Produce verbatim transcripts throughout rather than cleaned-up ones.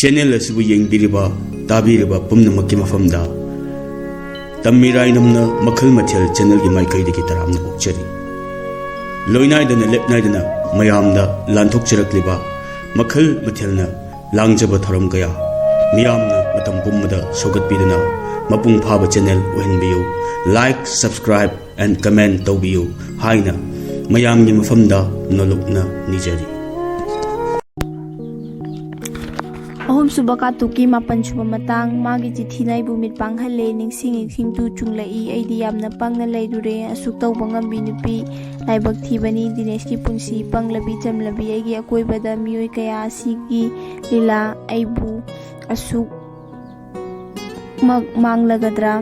Channel ꯑꯁꯤꯕꯨ ꯌꯦꯡꯕꯤꯔꯤꯕ, ꯇꯥꯕꯤꯔꯤꯕ ꯄꯨꯝꯅꯃꯛꯀꯤ ꯃꯐꯝꯗ ꯇꯝꯃꯤꯔꯥꯏꯅꯝꯅ ꯃꯈꯜ ꯃꯊꯦꯜ ꯆꯦꯅꯦꯜꯒꯤ ꯃꯥꯏꯀꯩꯗꯒꯤ ꯇꯔꯥꯝꯅ ꯑꯣꯛꯆꯔꯤ꯫ ꯂꯣꯏꯅꯥꯏꯗꯅ ꯂꯦꯞꯅꯥꯏꯗꯅ ꯃꯌꯥꯝꯗ ꯂꯥꯟꯊꯣꯛꯆꯔꯛꯂꯤꯕ ꯃꯈꯜ ꯃꯊꯦꯜꯅ ꯂꯥꯡꯖꯕ ꯊꯧꯔꯝ ꯀꯌꯥ ꯃꯤꯌꯥꯝꯅ ꯃꯇꯝ ꯄꯨꯝꯕꯗ ꯁꯧꯒꯠꯄꯤꯗꯨꯅ ꯃꯄꯨꯡ ꯐꯥꯕ channel ꯑꯣꯏꯍꯟꯕꯤꯌꯨ꯫ Like, subscribe and comment ꯇꯧꯕꯤꯌꯨ ꯍꯥꯏꯅ ꯃꯌꯥꯝꯒꯤ ꯃꯐꯝꯗ ꯅꯣꯂꯨꯛꯅ ꯅꯤꯖꯔꯤ꯫ ꯑꯍꯨꯝꯁꯨꯕ ꯀꯥꯇꯨꯛꯀꯤ ꯃꯥꯄꯟꯁꯨꯕ ꯃꯇꯥꯡ꯫ ꯃꯥꯒꯤ ꯆꯤꯊꯤꯅ ꯑꯩꯕꯨ ꯃꯤꯠ ꯄꯥꯡꯍꯜꯂꯦ꯫ ꯅꯤꯡꯁꯤꯡ ꯅꯤꯡꯁꯤꯡꯗꯨ ꯆꯨꯡꯂꯛꯏ꯫ ꯑꯩꯗꯤ ꯌꯥꯝꯅ ꯄꯪꯅ ꯂꯩꯔꯨꯔꯦ꯫ ꯑꯁꯨꯛ ꯇꯧꯕ ꯉꯝꯕꯤ ꯅꯨꯄꯤ ꯂꯥꯏꯕꯛ ꯊꯤꯕꯅꯤ꯫ ꯗꯤꯅꯦꯁꯀꯤ ꯄꯨꯟꯁꯤ ꯄꯪꯂꯕꯤ ꯆꯝꯂꯕꯤ꯫ ꯑꯩꯒꯤ ꯑꯀꯣꯏꯕꯗ ꯃꯤꯑꯣꯏ ꯀꯌꯥ ꯑꯁꯤꯒꯤ ꯂꯤꯂꯥ ꯑꯩꯕꯨ ꯑꯁꯨꯛ ꯃꯛ ꯃꯥꯡꯂꯒꯗ꯭ꯔꯥ?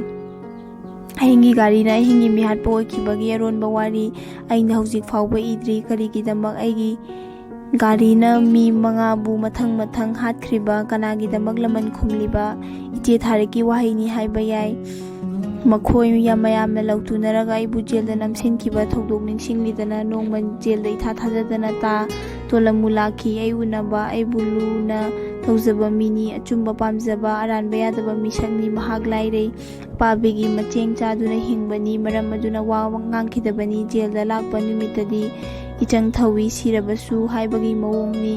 ꯑꯍꯤꯡꯒꯤ ꯒꯥꯔꯤꯅ ꯑꯍꯤꯡꯒꯤ ꯃꯤꯍꯥꯠꯄ ꯑꯣꯏꯈꯤꯕꯒꯤ ꯑꯔꯣꯟꯕ ꯋꯥꯔꯤ ꯑꯩꯅ ꯍꯧꯖꯤꯛ ꯐꯥꯎꯕ ꯏꯗ꯭ꯔꯤ꯫ ꯀꯔꯤꯒꯤꯗꯃꯛ ꯑꯩꯒꯤ ꯒꯥꯔꯤꯅ ꯃꯤ ꯃꯉꯥꯕꯨ ꯃꯊꯪ ꯃꯊꯪ ꯍꯥꯠꯈ꯭ꯔꯤꯕ? ꯀꯅꯥꯒꯤꯗꯃꯛ ꯂꯃꯟ ꯈꯨꯝꯂꯤꯕ? ꯏꯆꯦ ꯊꯥꯔꯤꯛꯀꯤ ꯋꯥꯍꯩꯅꯤ ꯍꯥꯏꯕ ꯌꯥꯏ꯫ ꯃꯈꯣꯏ ꯌꯥꯝ ꯃꯌꯥꯝꯅ ꯂꯧꯇꯨꯅꯔꯒ ꯑꯩꯕꯨ ꯖꯦꯜꯗ ꯅꯝꯁꯤꯟꯈꯤꯕ ꯊꯧꯗꯣꯛ ꯅꯤꯡꯁꯤꯡꯂꯤꯗꯅ ꯅꯣꯡꯃ ꯖꯦꯜꯗ ꯏꯊꯥ ꯊꯥꯖꯗꯅ ꯇꯥ ꯇꯣꯂꯝꯃꯨ ꯂꯥꯛꯈꯤ꯫ ꯑꯩ ꯎꯅꯕ ꯑꯩꯕꯨ ꯂꯨꯅ ꯇꯧꯖꯕ ꯃꯤꯅꯤ꯫ ꯑꯆꯨꯝꯕ ꯄꯥꯝꯖꯕ ꯑꯔꯥꯟꯕ ꯌꯥꯗꯕ ꯃꯤꯁꯛꯅꯤ꯫ ꯃꯍꯥꯛ ꯂꯥꯏꯔꯩ ꯑꯄꯥꯕꯤꯒꯤ ꯃꯆꯦꯡ ꯆꯥꯗꯨꯅ ꯍꯤꯡꯕꯅꯤ꯫ ꯃꯔꯝ ꯑꯗꯨꯅ ꯋꯥ ꯉꯥꯡꯈꯤꯗꯕꯅꯤ꯫ ꯖꯦꯜꯗ ꯂꯥꯛꯄ ꯅꯨꯃꯤꯠꯇꯗꯤ ꯏꯆꯪ ꯊꯧꯏ ꯁꯤꯔꯕꯁꯨ ꯍꯥꯏꯕꯒꯤ ꯃꯑꯣꯡꯅꯤ꯫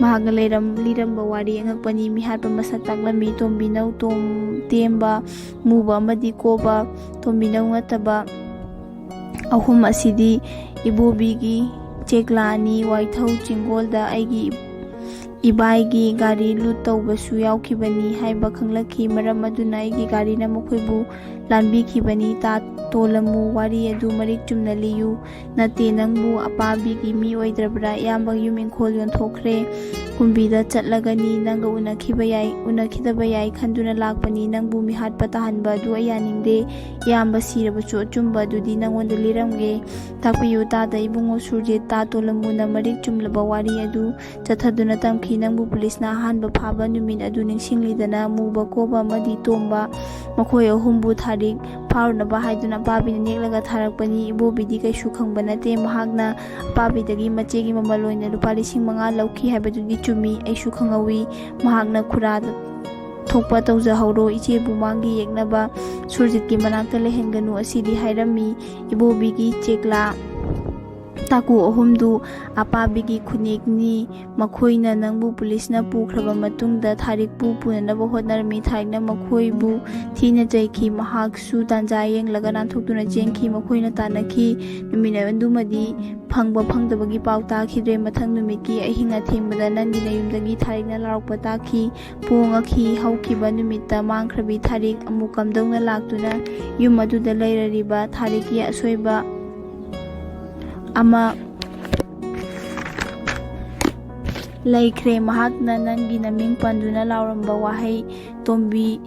ꯃꯍꯥꯛꯅ ꯂꯩꯔꯝ-, ꯂꯤꯔꯝꯕ ꯋꯥꯔꯤ ꯑꯉꯛꯄꯅꯤ꯫ ꯃꯤꯍꯥꯠꯄ ꯃꯁꯛ ꯇꯥꯛꯂꯝꯃꯤ꯫ ꯇꯣꯝꯕꯤꯅꯧ ꯇꯣꯝ-, ꯇꯦꯝꯕ, ꯃꯨꯕ ꯑꯃꯗꯤ ꯀꯣꯕ꯫ ꯇꯣꯝꯕꯤꯅꯧ ꯅꯠꯇꯕ ꯑꯍꯨꯝ ꯑꯁꯤꯗꯤ ꯏꯕꯣꯕꯤꯒꯤ ꯆꯦꯛꯂꯥꯅꯤ꯫ ꯋꯥꯏꯊꯧ ꯆꯤꯡꯒꯣꯜꯗ ꯑꯩꯒꯤ ꯏꯕꯥꯏꯒꯤ ꯒꯥꯔꯤ ꯂꯨꯠ ꯇꯧꯕꯁꯨ ꯌꯥꯎꯈꯤꯕꯅꯤ ꯍꯥꯏꯕ ꯈꯪꯂꯛꯈꯤ꯫ ꯃꯔꯝ ꯑꯗꯨꯅ ꯑꯩꯒꯤ ꯒꯥꯔꯤꯅ ꯃꯈꯣꯏꯕꯨ ꯂꯥꯟꯕꯤꯈꯤꯕꯅꯤ꯫ ꯇꯥ ꯇꯣꯂꯝꯃꯨ, ꯋꯥꯔꯤ ꯑꯗꯨ ꯃꯔꯤꯛ ꯆꯨꯝꯅ ꯂꯤꯌꯨ꯫ ꯅꯠꯇꯦ, ꯅꯪꯕꯨ ꯑꯄꯥꯕꯤꯒꯤ ꯃꯤ ꯑꯣꯏꯗ꯭ꯔꯕ꯭ꯔꯥ? ꯑꯌꯥꯝꯕ ꯌꯨꯝ ꯏꯪꯈꯣꯜ ꯌꯣꯟꯊꯣꯛꯈ꯭ꯔꯦ꯫ ꯀꯨꯝꯕꯤꯗ ꯆꯠꯂꯒꯅꯤ꯫ ꯅꯪꯒ ꯎꯅꯈꯤꯕ ꯌꯥꯏ, ꯎꯅꯈꯤꯗꯕ ꯌꯥꯏ ꯈꯟꯗꯨꯅ ꯂꯥꯛꯄꯅꯤ꯫ ꯅꯪꯕꯨ ꯃꯤꯍꯥꯠꯄ ꯇꯥꯍꯟꯕ ꯑꯗꯨ ꯑꯩ ꯌꯥꯅꯤꯡꯗꯦ꯫ ꯏꯌꯥꯝꯕ ꯁꯤꯔꯕꯁꯨ ꯑꯆꯨꯝꯕ ꯑꯗꯨꯗꯤ ꯅꯪꯉꯣꯟꯗ ꯂꯤꯔꯝꯒꯦ꯫ ꯇꯥꯛꯄꯤꯌꯨ ꯇꯥꯗ ꯏꯕꯨꯡꯉꯣ ꯁꯨꯔꯖꯤꯠ꯫ ꯇꯥ ꯇꯣꯂꯝꯃꯨꯅ ꯃꯔꯤꯛ ꯆꯨꯝꯂꯕ ꯋꯥꯔꯤ ꯑꯗꯨ ꯆꯠꯊꯗꯨꯅ ꯇꯝꯈꯤ꯫ ꯅꯪꯕꯨ ꯄꯨꯂꯤꯁꯅ ꯑꯍꯥꯟꯕ ꯐꯥꯕ ꯅꯨꯃꯤꯠ ꯑꯗꯨ ꯅꯤꯡꯁꯤꯡꯂꯤꯗꯅ? ꯃꯨꯕ ꯀꯣꯕ ꯑꯃꯗꯤ ꯇꯣꯝꯕ, ꯃꯈꯣꯏ ꯑꯍꯨꯝꯕꯨ ꯊꯥꯔꯤ ꯂꯥꯏꯔꯤꯛ ꯐꯥꯔꯨꯅꯕ ꯍꯥꯏꯗꯨꯅ ꯑꯄꯥꯕꯤꯅ ꯅꯦꯛꯂꯒ ꯊꯥꯔꯛꯄꯅꯤ꯫ ꯏꯕꯣꯕꯤꯗꯤ ꯀꯩꯁꯨ ꯈꯪꯕ ꯅꯠꯇꯦ꯫ ꯃꯍꯥꯛꯅ ꯑꯄꯥꯕꯤꯗꯒꯤ ꯃꯆꯦꯒꯤ ꯃꯃꯜ ꯑꯣꯏꯅ ꯂꯨꯄꯥ ꯂꯤꯁꯤꯡ ꯃꯉꯥ ꯂꯧꯈꯤ ꯍꯥꯏꯕꯗꯨꯗꯤ ꯆꯨꯝꯃꯤ꯫ ꯑꯩꯁꯨ ꯈꯪꯍꯧꯋꯤ꯫ ꯃꯍꯥꯛꯅ ꯈꯨꯔꯥ ꯊꯣꯛꯄ ꯇꯧꯖꯍꯧꯔꯣ꯫ ꯏꯆꯦꯕꯨ ꯃꯥꯡꯒꯤ ꯌꯦꯛꯅꯕ ꯁꯨꯔꯖꯤꯠꯀꯤ ꯃꯅꯥꯛꯇ ꯂꯩꯍꯟꯒꯅꯨ ꯑꯁꯤꯗꯤ ꯍꯥꯏꯔꯝꯃꯤ꯫ ꯏꯕꯣꯕꯤꯒꯤ ꯆꯦꯛꯂꯥ ꯇꯥꯀꯨ ꯑꯍꯨꯝꯗꯨ ꯑꯄꯥꯕꯤꯒꯤ ꯈꯨꯅꯦꯛꯅꯤ꯫ ꯃꯈꯣꯏꯅ ꯅꯪꯕꯨ ꯄꯨꯂꯤꯁꯅ ꯄꯨꯈ꯭ꯔꯕ ꯃꯇꯨꯡꯗ ꯊꯥꯔꯤꯛꯄꯨ ꯄꯨꯅꯅꯕ ꯍꯣꯠꯅꯔꯝꯃꯤ꯫ ꯊꯥꯔꯤꯛꯅ ꯃꯈꯣꯏꯕꯨ ꯊꯤꯅ ꯆꯩꯈꯤ꯫ ꯃꯍꯥꯛꯁꯨ ꯇꯥꯟꯖꯥ ꯌꯦꯡꯂꯒ ꯅꯥꯟꯊꯣꯛꯇꯨꯅ ꯆꯦꯟꯈꯤ꯫ ꯃꯈꯣꯏꯅ ꯇꯥꯟꯅꯈꯤ꯫ ꯅꯨꯃꯤꯠ ꯑꯗꯨꯃꯗꯤ ꯐꯪꯕ ꯐꯪꯗꯕꯒꯤ ꯄꯥꯎ ꯇꯥꯈꯤꯗ꯭ꯔꯦ꯫ ꯃꯊꯪ ꯅꯨꯃꯤꯠꯀꯤ ꯑꯍꯤꯡ ꯑꯊꯦꯡꯕꯗ ꯅꯪꯒꯤ ꯅꯌꯨꯝꯗꯒꯤ ꯊꯥꯔꯤꯛꯅ ꯂꯥꯎꯔꯛꯄ ꯇꯥꯈꯤ꯫ ꯄꯣꯡꯉꯛꯈꯤ꯫ ꯍꯧꯈꯤꯕ ꯅꯨꯃꯤꯠꯇ ꯃꯥꯡꯈ꯭ꯔꯕꯤ ꯊꯥꯔꯤꯛ ꯑꯃꯨꯛ ꯀꯝꯗꯧꯅ ꯂꯥꯛꯇꯨꯅ ꯌꯨꯝ ꯑꯗꯨꯗ ꯂꯩꯔꯔꯤꯕ? ꯊꯥꯔꯤꯛꯀꯤ ꯑꯁꯣꯏꯕ ꯑꯃ ꯂꯩꯈ꯭ꯔꯦ꯫ ꯃꯍꯥꯛꯅ ꯅꯪꯒꯤ ꯅꯃꯤꯡ ꯄꯟꯗꯨꯅ ꯂꯥꯎꯔꯝꯕ ꯋꯥꯍꯩ ꯇꯣꯝꯕꯤ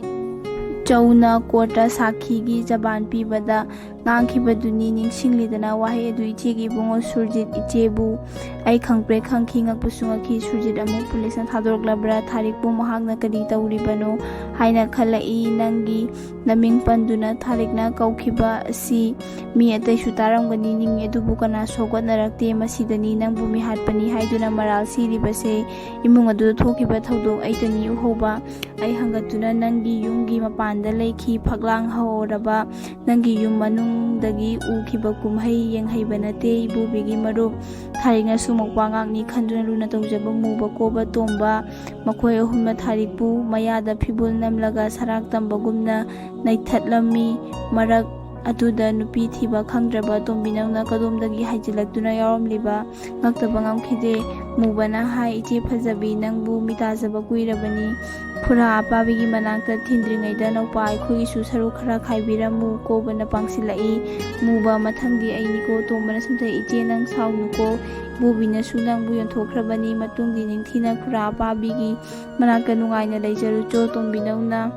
ꯆꯧꯅ ꯀꯣꯔꯠꯇ ꯁꯥꯈꯤꯒꯤ ꯖꯕꯥꯟ ꯄꯤꯕꯗ ꯉꯥꯡꯈꯤꯕꯗꯨꯅꯤ꯫ ꯅꯤꯡꯁꯤꯡꯂꯤꯗꯅ? ꯋꯥꯍꯩ ꯑꯗꯨ ꯏꯆꯦꯒꯤ ꯏꯕꯨꯡꯉꯣ ꯁꯨꯔꯖꯤꯠ ꯏꯆꯦꯕꯨ ꯑꯩ ꯈꯪꯄ꯭ꯔꯦꯛ ꯈꯪꯈꯤ꯫ ꯉꯛꯄꯁꯨ ꯉꯛꯈꯤ꯫ ꯁꯨꯔꯖꯤꯠ ꯑꯃꯨꯛ ꯄꯨꯂꯤꯁꯅ ꯊꯥꯗꯣꯔꯛꯂꯕ꯭ꯔꯥ? ꯊꯥꯔꯤꯛꯄꯨ ꯃꯍꯥꯛꯅ ꯀꯔꯤ ꯇꯧꯔꯤꯕꯅꯣ ꯍꯥꯏꯅ ꯈꯜꯂꯛꯏ꯫ ꯅꯪꯒꯤ ꯅꯃꯤꯡ ꯄꯟꯗꯨꯅ ꯊꯥꯔꯤꯛꯅ ꯀꯧꯈꯤꯕ ꯑꯁꯤ ꯃꯤ ꯑꯇꯩꯁꯨ ꯇꯥꯔꯝꯒꯅꯤ ꯅꯤꯡꯏ, ꯑꯗꯨꯕꯨ ꯀꯅꯥꯁꯨ ꯍꯧꯒꯠꯅꯔꯛꯇꯦ꯫ ꯃꯁꯤꯗꯅꯤ ꯅꯪꯕꯨ ꯃꯤꯍꯥꯠꯄꯅꯤ ꯍꯥꯏꯗꯨꯅ ꯃꯔꯥꯜ ꯁꯤꯔꯤꯕꯁꯦ꯫ ꯏꯃꯨꯡ ꯑꯗꯨꯗ ꯊꯣꯛꯈꯤꯕ ꯊꯧꯗꯣꯛ ꯑꯩꯇꯅꯤ ꯎꯍꯧꯕ꯫ ꯑꯩ ꯍꯪꯒꯠꯇꯨꯅ ꯅꯪꯒꯤ ꯌꯨꯝꯒꯤ ꯃꯄꯥꯟꯗ ꯂꯩꯈꯤ꯫ ꯐꯛꯂꯥꯡ ꯍꯧꯔꯕ ꯅꯪꯒꯤ ꯌꯨꯝ ꯃꯅꯨꯡꯗꯒꯤ ꯎꯈꯤꯕ ꯀꯨꯝꯍꯩ ꯌꯦꯡꯍꯩꯕ ꯅꯠꯇꯦ꯫ ꯏꯕꯣꯕꯤꯒꯤ ꯃꯔꯨꯞ ꯊꯥꯔꯤꯛꯅꯁꯨ ꯃꯧꯄ꯭ꯋꯥꯉꯥꯛꯅꯤ ꯈꯟꯗꯨꯅ ꯂꯨꯅ ꯇꯧꯖꯕ ꯃꯨꯕ ꯀꯣꯕ ꯇꯣꯝꯕ ꯃꯈꯣꯏ ꯑꯍꯨꯝꯅ ꯊꯥꯔꯤꯛꯄꯨ ꯃꯌꯥꯗ ꯐꯤꯕꯨꯜ ꯅꯝꯂꯒ ꯁꯔꯥꯛ ꯇꯝꯕꯒꯨꯝꯅ ꯅꯩꯊꯠꯂꯝꯃꯤ꯫ ꯃꯔꯛ ꯑꯗꯨꯗ ꯅꯨꯄꯤ ꯊꯤꯕ ꯈꯪꯗ꯭ꯔꯕ ꯇꯣꯝꯕꯤꯅꯧꯅ ꯀꯗꯣꯝꯗꯒꯤ ꯍꯥꯏꯖꯤꯜꯂꯛꯇꯨꯅ ꯌꯥꯎꯔꯝꯂꯤꯕ ꯉꯛꯇꯕ ꯉꯝꯈꯤꯗꯦ꯫ ꯃꯨꯕꯅ ꯍꯥꯏ, "ꯏꯆꯦ ꯐꯖꯕꯤ, ꯅꯪꯕꯨ ꯃꯤꯇꯥꯖꯕ ꯀꯨꯏꯔꯕꯅꯤ꯫ ꯈꯨꯔꯥ ꯑꯄꯥꯕꯤꯒꯤ ꯃꯅꯥꯛꯇ ꯊꯤꯟꯗ꯭ꯔꯤꯉꯩꯗ ꯅꯧꯄꯥ ꯑꯩꯈꯣꯏꯒꯤꯁꯨ ꯁꯔꯨꯛ ꯈꯔ ꯈꯥꯏꯕꯤꯔꯝꯃꯨ"꯫ ꯀꯣꯕꯅ ꯄꯥꯡꯁꯤꯜꯂꯛꯏ꯫ "ꯃꯨꯕ, ꯃꯊꯪꯗꯤ ꯑꯩꯅꯤꯀꯣ"꯫ ꯇꯣꯝꯕꯅ ꯁꯨꯝꯊꯩ, "ꯏꯆꯦ, ꯅꯪ ꯁꯥꯎꯅꯨꯀꯣ꯫ ꯏꯕꯣꯕꯤꯅꯁꯨ ꯅꯪꯕꯨ ꯌꯣꯟꯊꯣꯛꯈ꯭ꯔꯕꯅꯤ꯫ ꯃꯇꯨꯡꯗꯤ ꯅꯤꯡꯊꯤꯅ ꯈꯨꯔꯥ ꯑꯄꯥꯕꯤꯒꯤ ꯃꯅꯥꯛꯇ ꯅꯨꯡꯉꯥꯏꯅ ꯂꯩꯖꯔꯨꯆꯣ꯫ ꯇꯣꯝꯕꯤꯅꯧꯅ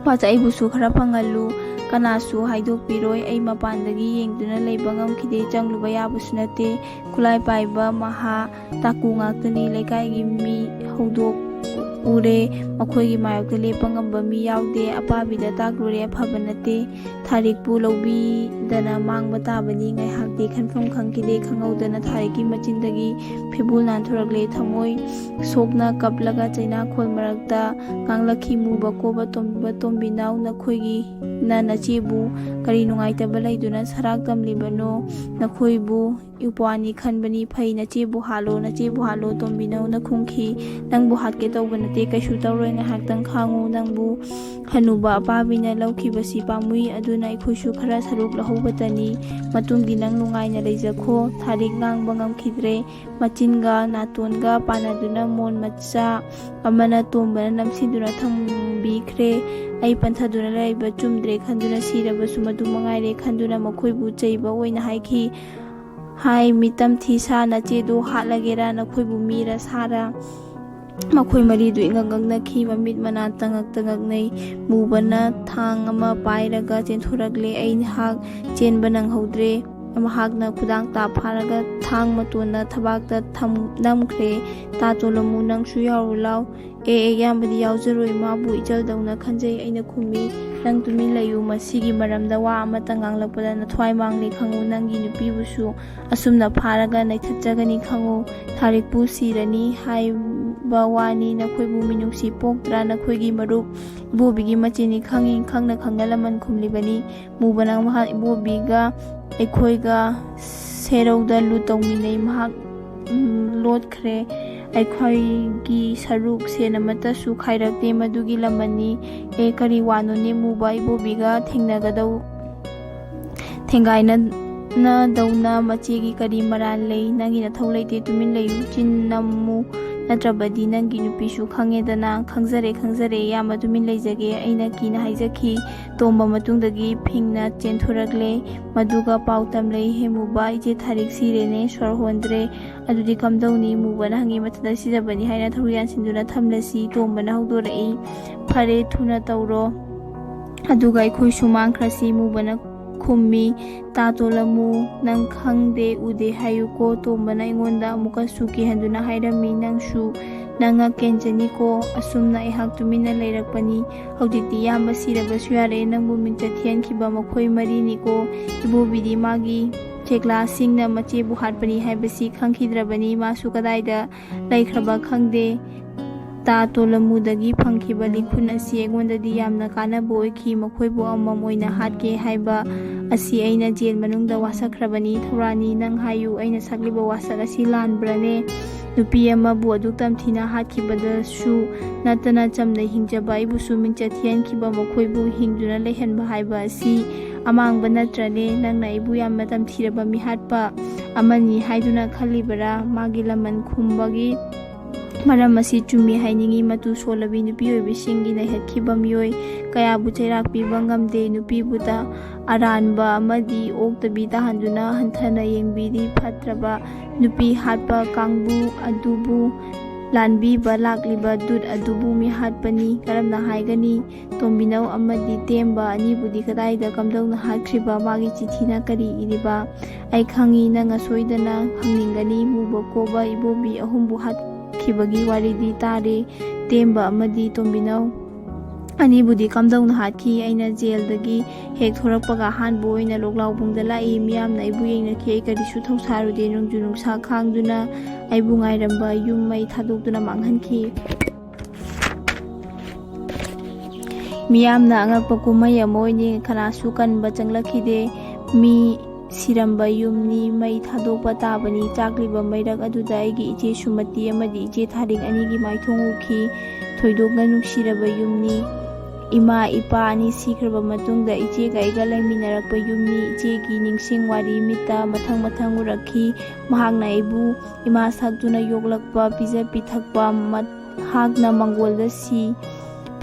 ꯄꯥꯠ ꯑꯩꯕꯨꯁꯨ ꯈꯔ ꯐꯪꯍꯜꯂꯨ꯫ ꯀꯅꯥꯁꯨ ꯍꯥꯏꯗꯣꯛꯄꯤꯔꯣꯏ꯫ ꯑꯩ ꯃꯄꯥꯟꯗꯒꯤ ꯌꯦꯡꯗꯨꯅ ꯂꯩꯕ ꯉꯝꯈꯤꯗꯦ꯫ ꯆꯪꯂꯨꯕ ꯌꯥꯕꯁꯨ ꯅꯠꯇꯦ꯫ ꯈꯨꯠꯂꯥꯏ ꯄꯥꯏꯕ ꯃꯍꯥ ꯇꯥꯀꯨ ꯉꯥꯛꯇꯅꯤ꯫ ꯂꯩꯀꯥꯏꯒꯤ ꯃꯤ ꯍꯧꯗꯣꯛ ꯎꯔꯦ꯫ ꯃꯈꯣꯏꯒꯤ ꯃꯥꯌꯣꯛꯇ ꯂꯦꯞꯄ ꯉꯝꯕ ꯃꯤ ꯌꯥꯎꯗꯦ꯫ ꯑꯄꯥꯕꯤꯗ ꯇꯥꯛꯂꯨꯔꯦ, ꯑꯐꯕ ꯅꯠꯇꯦ꯫ ꯊꯥꯔꯤꯛꯄꯨ ꯂꯧꯕꯤꯗꯅ ꯃꯥꯡꯕ ꯇꯥꯕꯅꯤ꯫ ꯉꯥꯏꯍꯥꯛꯇꯤ ꯈꯟꯐꯝ ꯈꯪꯈꯤꯗꯦ꯫ ꯈꯪꯍꯧꯗꯅ ꯊꯥꯔꯤꯛꯀꯤ ꯃꯆꯤꯟꯗꯒꯤ ꯐꯤꯕꯨꯜ ꯅꯥꯟꯊꯣꯔꯛꯂꯦ꯫ ꯊꯃꯣꯏ ꯁꯣꯛꯅ ꯀꯞꯂꯒ ꯆꯩꯅꯥꯈꯣꯜ ꯃꯔꯛꯇ ꯉꯥꯡꯂꯛꯈꯤ, "ꯃꯨꯕ ꯀꯣꯕ ꯇꯣꯝꯕꯤꯕ ꯇꯣꯝꯕꯤꯅꯥꯎ, ꯅꯈꯣꯏꯒꯤꯅ ꯅꯆꯦꯕꯨ ꯀꯔꯤ ꯅꯨꯡꯉꯥꯏꯇꯕ ꯂꯩꯗꯨꯅ ꯁꯔꯥꯛ ꯇꯝꯂꯤꯕꯅꯣ? ꯅꯈꯣꯏꯕꯨ ꯏꯄ꯭ꯋꯥꯅꯤ ꯈꯟꯕꯅꯤ꯫ ꯐꯩ, ꯅꯆꯦꯕꯨ ꯍꯥꯠꯂꯣ, ꯅꯆꯦꯕꯨ ꯍꯥꯠꯂꯣ꯫" ꯇꯣꯝꯕꯤꯅꯧꯅ ꯈꯨꯝꯈꯤ, "ꯅꯪꯕꯨ ꯍꯥꯠꯀꯦ ꯇꯧꯕ ꯅꯠꯇꯦ, ꯀꯩꯁꯨ ꯇꯧꯔꯣꯏ꯫ ꯉꯥꯏꯍꯥꯛꯇꯪ ꯈꯥꯡꯉꯨ꯫ ꯅꯪꯕꯨ ꯍꯅꯨꯕ ꯑꯄꯥꯕꯤꯅ ꯂꯧꯈꯤꯕꯁꯤ ꯄꯥꯝꯃꯨꯏ꯫ ꯑꯗꯨꯅ ꯑꯩꯈꯣꯏꯁꯨ ꯈꯔ ꯁꯔꯨꯛ ꯂꯧꯍꯧꯕꯇꯅꯤ꯫ ꯃꯇꯨꯡꯗꯤ ꯅꯪ ꯅꯨꯡꯉꯥꯏꯅ ꯂꯩꯖꯈꯣ꯫" ꯊꯥꯔꯤꯛ ꯉꯥꯡꯕ ꯉꯝꯈꯤꯗ꯭ꯔꯦ꯫ ꯃꯆꯤꯟꯒ ꯅꯥꯇꯣꯟꯒ ꯄꯥꯟꯅꯗꯨꯅ ꯃꯣꯟ ꯃꯆꯥ ꯑꯃꯅ ꯇꯣꯝꯕꯅ ꯅꯝꯁꯤꯟꯗꯨꯅ ꯊꯝꯕꯤꯈ꯭ꯔꯦ꯫ "ꯑꯩ ꯄꯟꯊꯗꯨꯅ ꯂꯩꯕ ꯆꯨꯝꯗ꯭ꯔꯦ ꯈꯟꯗꯨꯅ, ꯁꯤꯔꯕꯁꯨ ꯃꯗꯨ ꯃꯉꯥꯏꯔꯦ ꯈꯟꯗꯨꯅ ꯃꯈꯣꯏꯕꯨ ꯆꯩꯕ ꯑꯣꯏꯅ ꯍꯥꯏꯈꯤ꯫ ꯍꯥꯏ, ꯃꯤꯇꯝ ꯊꯤ ꯁꯥ, ꯅꯆꯦꯗꯣ ꯍꯥꯠꯂꯒꯦꯔꯥ? ꯅꯈꯣꯏꯕꯨ ꯃꯤꯔ ꯁꯥꯔ?" ꯃꯈꯣꯏ ꯃꯔꯤꯗꯨ ꯏꯉꯛ ꯉꯛꯅꯈꯤ, ꯃꯃꯤꯠ ꯃꯅꯥ ꯇꯉꯛ ꯇꯉꯛꯅꯩ꯫ ꯃꯨꯕꯅ ꯊꯥꯡ ꯑꯃ ꯄꯥꯏꯔꯒ ꯆꯦꯟꯊꯣꯔꯛꯂꯦ꯫ ꯑꯩꯍꯥꯛ ꯆꯦꯟꯕ ꯅꯪꯍꯧꯗ꯭ꯔꯦ꯫ ꯃꯍꯥꯛꯅ ꯈꯨꯗꯥꯡ ꯇꯥ ꯐꯥꯔꯒ ꯊꯥꯡ ꯃꯇꯣꯟꯅ ꯊꯕꯥꯛꯇ ꯊꯝ-, ꯅꯝꯈ꯭ꯔꯦ꯫ "ꯇꯥ ꯇꯣꯂꯝꯃꯨ, ꯅꯪꯁꯨ ꯌꯥꯎꯔꯨ ꯂꯥꯎ꯫" "ꯑꯦ, ꯑꯦ, ꯏꯌꯥꯝꯕꯗꯤ ꯌꯥꯎꯖꯔꯣꯏ, ꯃꯥꯕꯨ ꯏꯆꯜꯗꯧꯅ ꯈꯟꯖꯩ꯫" ꯑꯩꯅ ꯈꯨꯝꯃꯤ꯫ "ꯅꯪ ꯇꯨꯃꯤꯟ ꯂꯩꯌꯨ, ꯃꯁꯤꯒꯤ ꯃꯔꯝꯗ ꯋꯥ ꯑꯃꯇ ꯉꯥꯡꯂꯛꯄꯗ ꯅꯊ꯭ꯋꯥꯏ ꯃꯥꯡꯂꯦ ꯈꯪꯉꯨ, ꯅꯪꯒꯤ ꯅꯨꯄꯤꯕꯨꯁꯨ ꯑꯁꯨꯝꯅ ꯐꯥꯔꯒ ꯅꯩꯊꯠꯆꯒꯅꯤ ꯈꯪꯉꯨ꯫ ꯊꯥꯔꯤꯛꯄꯨ ꯁꯤꯔꯅꯤ ꯍꯥꯏꯕ ꯋꯥꯅꯤ, ꯅꯈꯣꯏꯕꯨ ꯃꯤꯅꯨꯡꯁꯤ ꯄꯣꯛꯇ꯭ꯔꯥ? ꯅꯈꯣꯏꯒꯤ ꯃꯔꯨꯞ ꯏꯕꯣꯕꯤꯒꯤ ꯃꯆꯤꯟꯅꯤ ꯈꯪꯉꯤ, ꯈꯪꯅ ꯈꯪꯅ ꯂꯃꯟ ꯈꯨꯝꯂꯤꯕꯅꯤ꯫" ꯃꯨꯕꯅ ꯃꯍꯥꯛ ꯏꯕꯣꯕꯤꯒ ꯑꯩꯈꯣꯏꯒ ꯁꯦꯔꯧꯗ ꯂꯨ ꯇꯧꯃꯤꯟꯅꯩ꯫ ꯃꯍꯥꯛ, ꯎꯝ, ꯂꯣꯠꯈ꯭ꯔꯦ꯫ ꯑꯩꯈꯣꯏꯒꯤ ꯁꯔꯨꯛ ꯁꯦꯟ ꯑꯃꯠꯇꯁꯨ ꯈꯥꯏꯔꯛꯇꯦ꯫ ꯃꯗꯨꯒꯤ ꯂꯃꯟꯅꯤ꯫ "ꯑꯦ, ꯀꯔꯤ ꯋꯥꯅꯣꯅꯦ? ꯃꯨꯕ ꯏꯕꯣꯕꯤꯒ ꯊꯦꯡꯅꯒꯗꯧ-, ꯊꯦꯡꯒꯥꯏꯅꯗꯧꯅ ꯃꯆꯦꯒꯤ ꯀꯔꯤ ꯃꯔꯥꯜ ꯂꯩ? ꯅꯪꯒꯤ ꯅꯊꯧ ꯂꯩꯇꯦ, ꯇꯨꯃꯤꯟ ꯂꯩꯌꯨ꯫" "ꯆꯤꯟ ꯅꯝꯃꯨ, ꯅꯠꯇ꯭ꯔꯕꯗꯤ ꯅꯪꯒꯤ ꯅꯨꯄꯤꯁꯨ ꯈꯪꯉꯦꯗꯅ꯫" "ꯈꯪꯖꯔꯦ, ꯈꯪꯖꯔꯦ, ꯏꯌꯥꯝꯕ, ꯇꯨꯃꯤꯟ ꯂꯩꯖꯒꯦ," ꯑꯩꯅ ꯀꯤꯅ ꯍꯥꯏꯖꯈꯤ꯫ ꯇꯣꯝꯕ ꯃꯇꯨꯡꯗꯒꯤ ꯐꯤꯡꯅ ꯆꯦꯟꯊꯣꯔꯛꯂꯦ꯫ ꯃꯗꯨꯒ ꯄꯥꯎ ꯇꯝꯂꯦ, "ꯍꯦ ꯃꯨꯕ, ꯏꯆꯦ ꯊꯥꯔꯤꯛ ꯁꯤꯔꯦꯅꯦ, ꯁꯣꯔ ꯍꯣꯟꯗ꯭ꯔꯦ꯫ ꯑꯗꯨꯗꯤ ꯀꯝꯗꯧꯅꯤ?" ꯃꯨꯕꯅ ꯍꯪꯉꯤ꯫ "ꯃꯊꯟꯇ ꯁꯤꯖꯕꯅꯤ ꯍꯥꯏꯅ ꯊꯧꯔꯤ ꯌꯥꯟꯁꯤꯟꯗꯨꯅ ꯊꯝꯂꯁꯤ꯫" ꯇꯣꯝꯕꯅ ꯍꯧꯗꯣꯔꯛꯏ꯫ "ꯐꯔꯦ, ꯊꯨꯅ ꯇꯧꯔꯣ, ꯑꯗꯨꯒ ꯑꯩꯈꯣꯏꯁꯨ ꯃꯥꯡꯈ꯭ꯔꯁꯤ꯫" ꯃꯨꯕꯅ ꯈꯨꯝꯃꯤ꯫ "ꯇꯥ ꯇꯣꯂꯝꯃꯨ, ꯅꯪ ꯈꯪꯗꯦ ꯎꯗꯦ ꯍꯥꯏꯌꯨꯀꯣ꯫" ꯇꯣꯝꯕꯅ ꯑꯩꯉꯣꯟꯗ ꯑꯃꯨꯛꯀꯁꯨ ꯀꯤꯍꯟꯗꯨꯅ ꯍꯥꯏꯔꯝꯃꯤ꯫ "ꯅꯪꯁꯨ ꯅꯪ ꯉꯛ ꯀꯦꯟꯖꯅꯤꯀꯣ꯫ ꯑꯁꯨꯝꯅ ꯑꯩꯍꯥꯛ ꯇꯨꯃꯤꯟꯅ ꯂꯩꯔꯛꯄꯅꯤ꯫ ꯍꯧꯖꯤꯛꯇꯤ ꯏꯌꯥꯝꯕ ꯁꯤꯔꯕꯁꯨ ꯌꯥꯔꯦ, ꯅꯪꯕꯨ ꯃꯤꯡꯆꯠ ꯊꯤꯍꯟꯈꯤꯕ ꯃꯈꯣꯏ ꯃꯔꯤꯅꯤꯀꯣ꯫ ꯏꯕꯣꯕꯤꯗꯤ ꯃꯥꯒꯤ ꯆꯦꯛꯂꯥꯁꯤꯡꯅ ꯃꯆꯦꯕꯨ ꯍꯥꯠꯄꯅꯤ ꯍꯥꯏꯕꯁꯤ ꯈꯪꯈꯤꯗ꯭ꯔꯕꯅꯤ꯫ ꯃꯥꯁꯨ ꯀꯗꯥꯏꯗ ꯂꯩꯈ꯭ꯔꯕ ꯈꯪꯗꯦ꯫ ꯇꯥ ꯇꯣꯂꯃꯨꯗꯒꯤ ꯐꯪꯈꯤꯕ ꯂꯤꯈꯨꯟ ꯑꯁꯤ ꯑꯩꯉꯣꯟꯗꯗꯤ ꯌꯥꯝꯅ ꯀꯥꯟꯅꯕ ꯑꯣꯏꯈꯤ꯫ ꯃꯈꯣꯏꯕꯨ ꯑꯃꯃꯝ ꯑꯣꯏꯅ ꯍꯥꯠꯀꯦ ꯍꯥꯏꯕ ꯑꯁꯤ ꯑꯩꯅ ꯖꯦꯜ ꯃꯅꯨꯡꯗ ꯋꯥꯁꯛꯈ꯭ꯔꯕꯅꯤ꯫ ꯊꯧꯔꯥꯅꯤ, ꯅꯪ ꯍꯥꯏꯌꯨ, ꯑꯩꯅ ꯁꯛꯂꯤꯕ ꯋꯥꯁꯛ ꯑꯁꯤ ꯂꯥꯟꯕ꯭ꯔꯅꯦ? ꯅꯨꯄꯤ ꯑꯃꯕꯨ ꯑꯗꯨꯛ ꯇꯝꯊꯤꯅ ꯍꯥꯠꯈꯤꯕꯗꯁꯨ ꯅꯠꯇꯅ ꯆꯝꯅ ꯍꯤꯡꯖꯕ ꯑꯩꯕꯨꯁꯨ ꯃꯤꯡꯆꯠ ꯊꯤꯍꯟꯈꯤꯕ ꯃꯈꯣꯏꯕꯨ ꯍꯤꯡꯗꯨꯅ ꯂꯩꯍꯟꯕ ꯍꯥꯏꯕ ꯑꯁꯤ ꯑꯃꯥꯡꯕ ꯅꯠꯇ꯭ꯔꯅꯦ? ꯅꯪꯅ ꯑꯩꯕꯨ ꯌꯥꯝꯅ ꯇꯝꯊꯤꯔꯕ ꯃꯤꯍꯥꯠꯄ ꯑꯃꯅꯤ ꯍꯥꯏꯗꯨꯅ ꯈꯜꯂꯤꯕꯔꯥ? ꯃꯥꯒꯤ ꯂꯃꯟ ꯈꯨꯝꯕꯒꯤ ꯃꯔꯝ ꯑꯁꯤ ꯆꯨꯝꯃꯤ ꯍꯥꯏꯅꯤꯡꯏ꯫ ꯃꯇꯨ ꯁꯣꯜꯂꯕꯤ ꯅꯨꯄꯤ ꯑꯣꯏꯕꯤꯁꯤꯡꯒꯤ ꯅꯩꯍꯠꯈꯤꯕ ꯃꯤꯑꯣꯏ ꯀꯌꯥꯕꯨ ꯆꯩꯔꯥꯛ ꯄꯤꯕ ꯉꯝꯗꯦ꯫ ꯅꯨꯄꯤꯕꯨ ꯇ-, ꯑꯔꯥꯟꯕ ꯑꯃꯗꯤ ꯑꯣꯛꯇꯕꯤ ꯇꯥꯍꯟꯗꯨꯅ ꯍꯟꯊꯅ ꯌꯦꯡꯕꯤꯔꯤ꯫ ꯐꯠꯇ꯭ꯔꯕ ꯅꯨꯄꯤ ꯍꯥꯠꯄ ꯀꯥꯡꯕꯨ ꯑꯗꯨꯕꯨ ꯂꯥꯟꯕꯤꯕ ꯂꯥꯛꯂꯤꯕ ꯗꯨꯠ ꯑꯗꯨꯕꯨ ꯃꯤꯍꯥꯠꯄꯅꯤ꯫ ꯀꯔꯝꯅ ꯍꯥꯏꯒꯅꯤ? ꯇꯣꯝꯕꯤꯅꯧ ꯑꯃꯗꯤ ꯇꯦꯝꯕ ꯑꯅꯤꯕꯨꯗꯤ ꯀꯗꯥꯏꯗ ꯀꯝꯗꯧꯅ ꯍꯥꯠꯈ꯭ꯔꯤꯕ? ꯃꯥꯒꯤ ꯆꯤꯊꯤꯅ ꯀꯔꯤ ꯏꯔꯤꯕ? ꯑꯩ ꯈꯪꯏ, ꯅꯪ ꯑꯁꯣꯏꯗꯅ ꯍꯪꯅꯤꯡꯒꯅꯤ꯫ ꯃꯨꯕ ꯀꯣꯕ ꯏꯕꯣꯕꯤ ꯑꯍꯨꯝꯕꯨ ꯍꯥꯠꯈꯤꯕꯒꯤ ꯋꯥꯔꯤꯗꯤ ꯇꯥꯔꯦ꯫ ꯇꯦꯝꯕ ꯑꯃꯗꯤ ꯇꯣꯝꯕꯤꯅꯧ ꯑꯅꯤꯕꯨꯗꯤ ꯀꯝꯗꯧꯅ ꯍꯥꯠꯈꯤ? ꯑꯩꯅ ꯖꯦꯜꯗꯒꯤ ꯍꯦꯛ ꯊꯣꯔꯛꯄꯒ ꯑꯍꯥꯟꯕ ꯑꯣꯏꯅ ꯂꯣꯛꯂꯥꯎꯕꯨꯡꯗ ꯂꯥꯛꯏ꯫ ꯃꯤꯌꯥꯝꯅ ꯑꯩꯕꯨ ꯌꯦꯡꯅꯈꯤ꯫ ꯑꯩ ꯀꯔꯤꯁꯨ ꯊꯧꯁꯥꯔꯨꯗꯦ꯫ ꯅꯣꯡꯖꯨ ꯅꯨꯡꯁꯥ ꯈꯥꯡꯗꯨꯅ ꯑꯩꯕꯨ ꯉꯥꯏꯔꯝꯕ ꯌꯨꯝ ꯃꯩ ꯊꯥꯗꯣꯛꯇꯨꯅ ꯃꯥꯡꯍꯟꯈꯤ꯫ ꯃꯤꯌꯥꯝꯅ ꯑꯉꯛꯄ ꯀꯨꯝꯍꯩ ꯑꯃ ꯑꯣꯏꯅ ꯀꯅꯥꯁꯨ ꯀꯟꯕ ꯆꯪꯂꯛꯈꯤꯗꯦ꯫ ꯃꯤ ꯁꯤꯔꯝꯕ ꯌꯨꯝꯅꯤ, ꯃꯩ ꯊꯥꯗꯣꯛꯄ ꯇꯥꯕꯅꯤ꯫ ꯆꯥꯛꯂꯤꯕ ꯃꯩꯔꯛ ꯑꯗꯨꯗ ꯑꯩꯒꯤ ꯏꯆꯦ ꯁꯨꯃꯇꯤ ꯑꯃꯗꯤ ꯏꯆꯦ ꯊꯥꯔꯤꯛ ꯑꯅꯤꯒꯤ ꯃꯥꯏꯊꯣꯡ ꯎꯈꯤ꯫ ꯊꯣꯏꯗꯣꯛꯅ ꯅꯨꯡꯁꯤꯔꯕ ꯌꯨꯝꯅꯤ꯫ ꯏꯃꯥ ꯏꯄꯥ ꯑꯅꯤ ꯁꯤꯈ꯭ꯔꯕ ꯃꯇꯨꯡꯗ ꯏꯆꯦꯒ ꯑꯩꯒ ꯂꯩꯃꯤꯟꯅꯔꯛꯄ ꯌꯨꯝꯅꯤ꯫ ꯏꯆꯦꯒꯤ ꯅꯤꯡꯁꯤꯡ ꯋꯥꯔꯤ ꯃꯤꯠꯇ ꯃꯊꯪ ꯃꯊꯪ ꯎꯔꯛꯈꯤ꯫ ꯃꯍꯥꯛꯅ ꯑꯩꯕꯨ ꯏꯃꯥ ꯁꯛꯇꯨꯅ ꯌꯣꯛꯂꯛꯄ, ꯄꯤꯖ ꯄꯤꯊꯛꯄ, ꯃꯍꯥꯛꯅ ꯃꯪꯒꯣꯜꯗ ꯁꯤ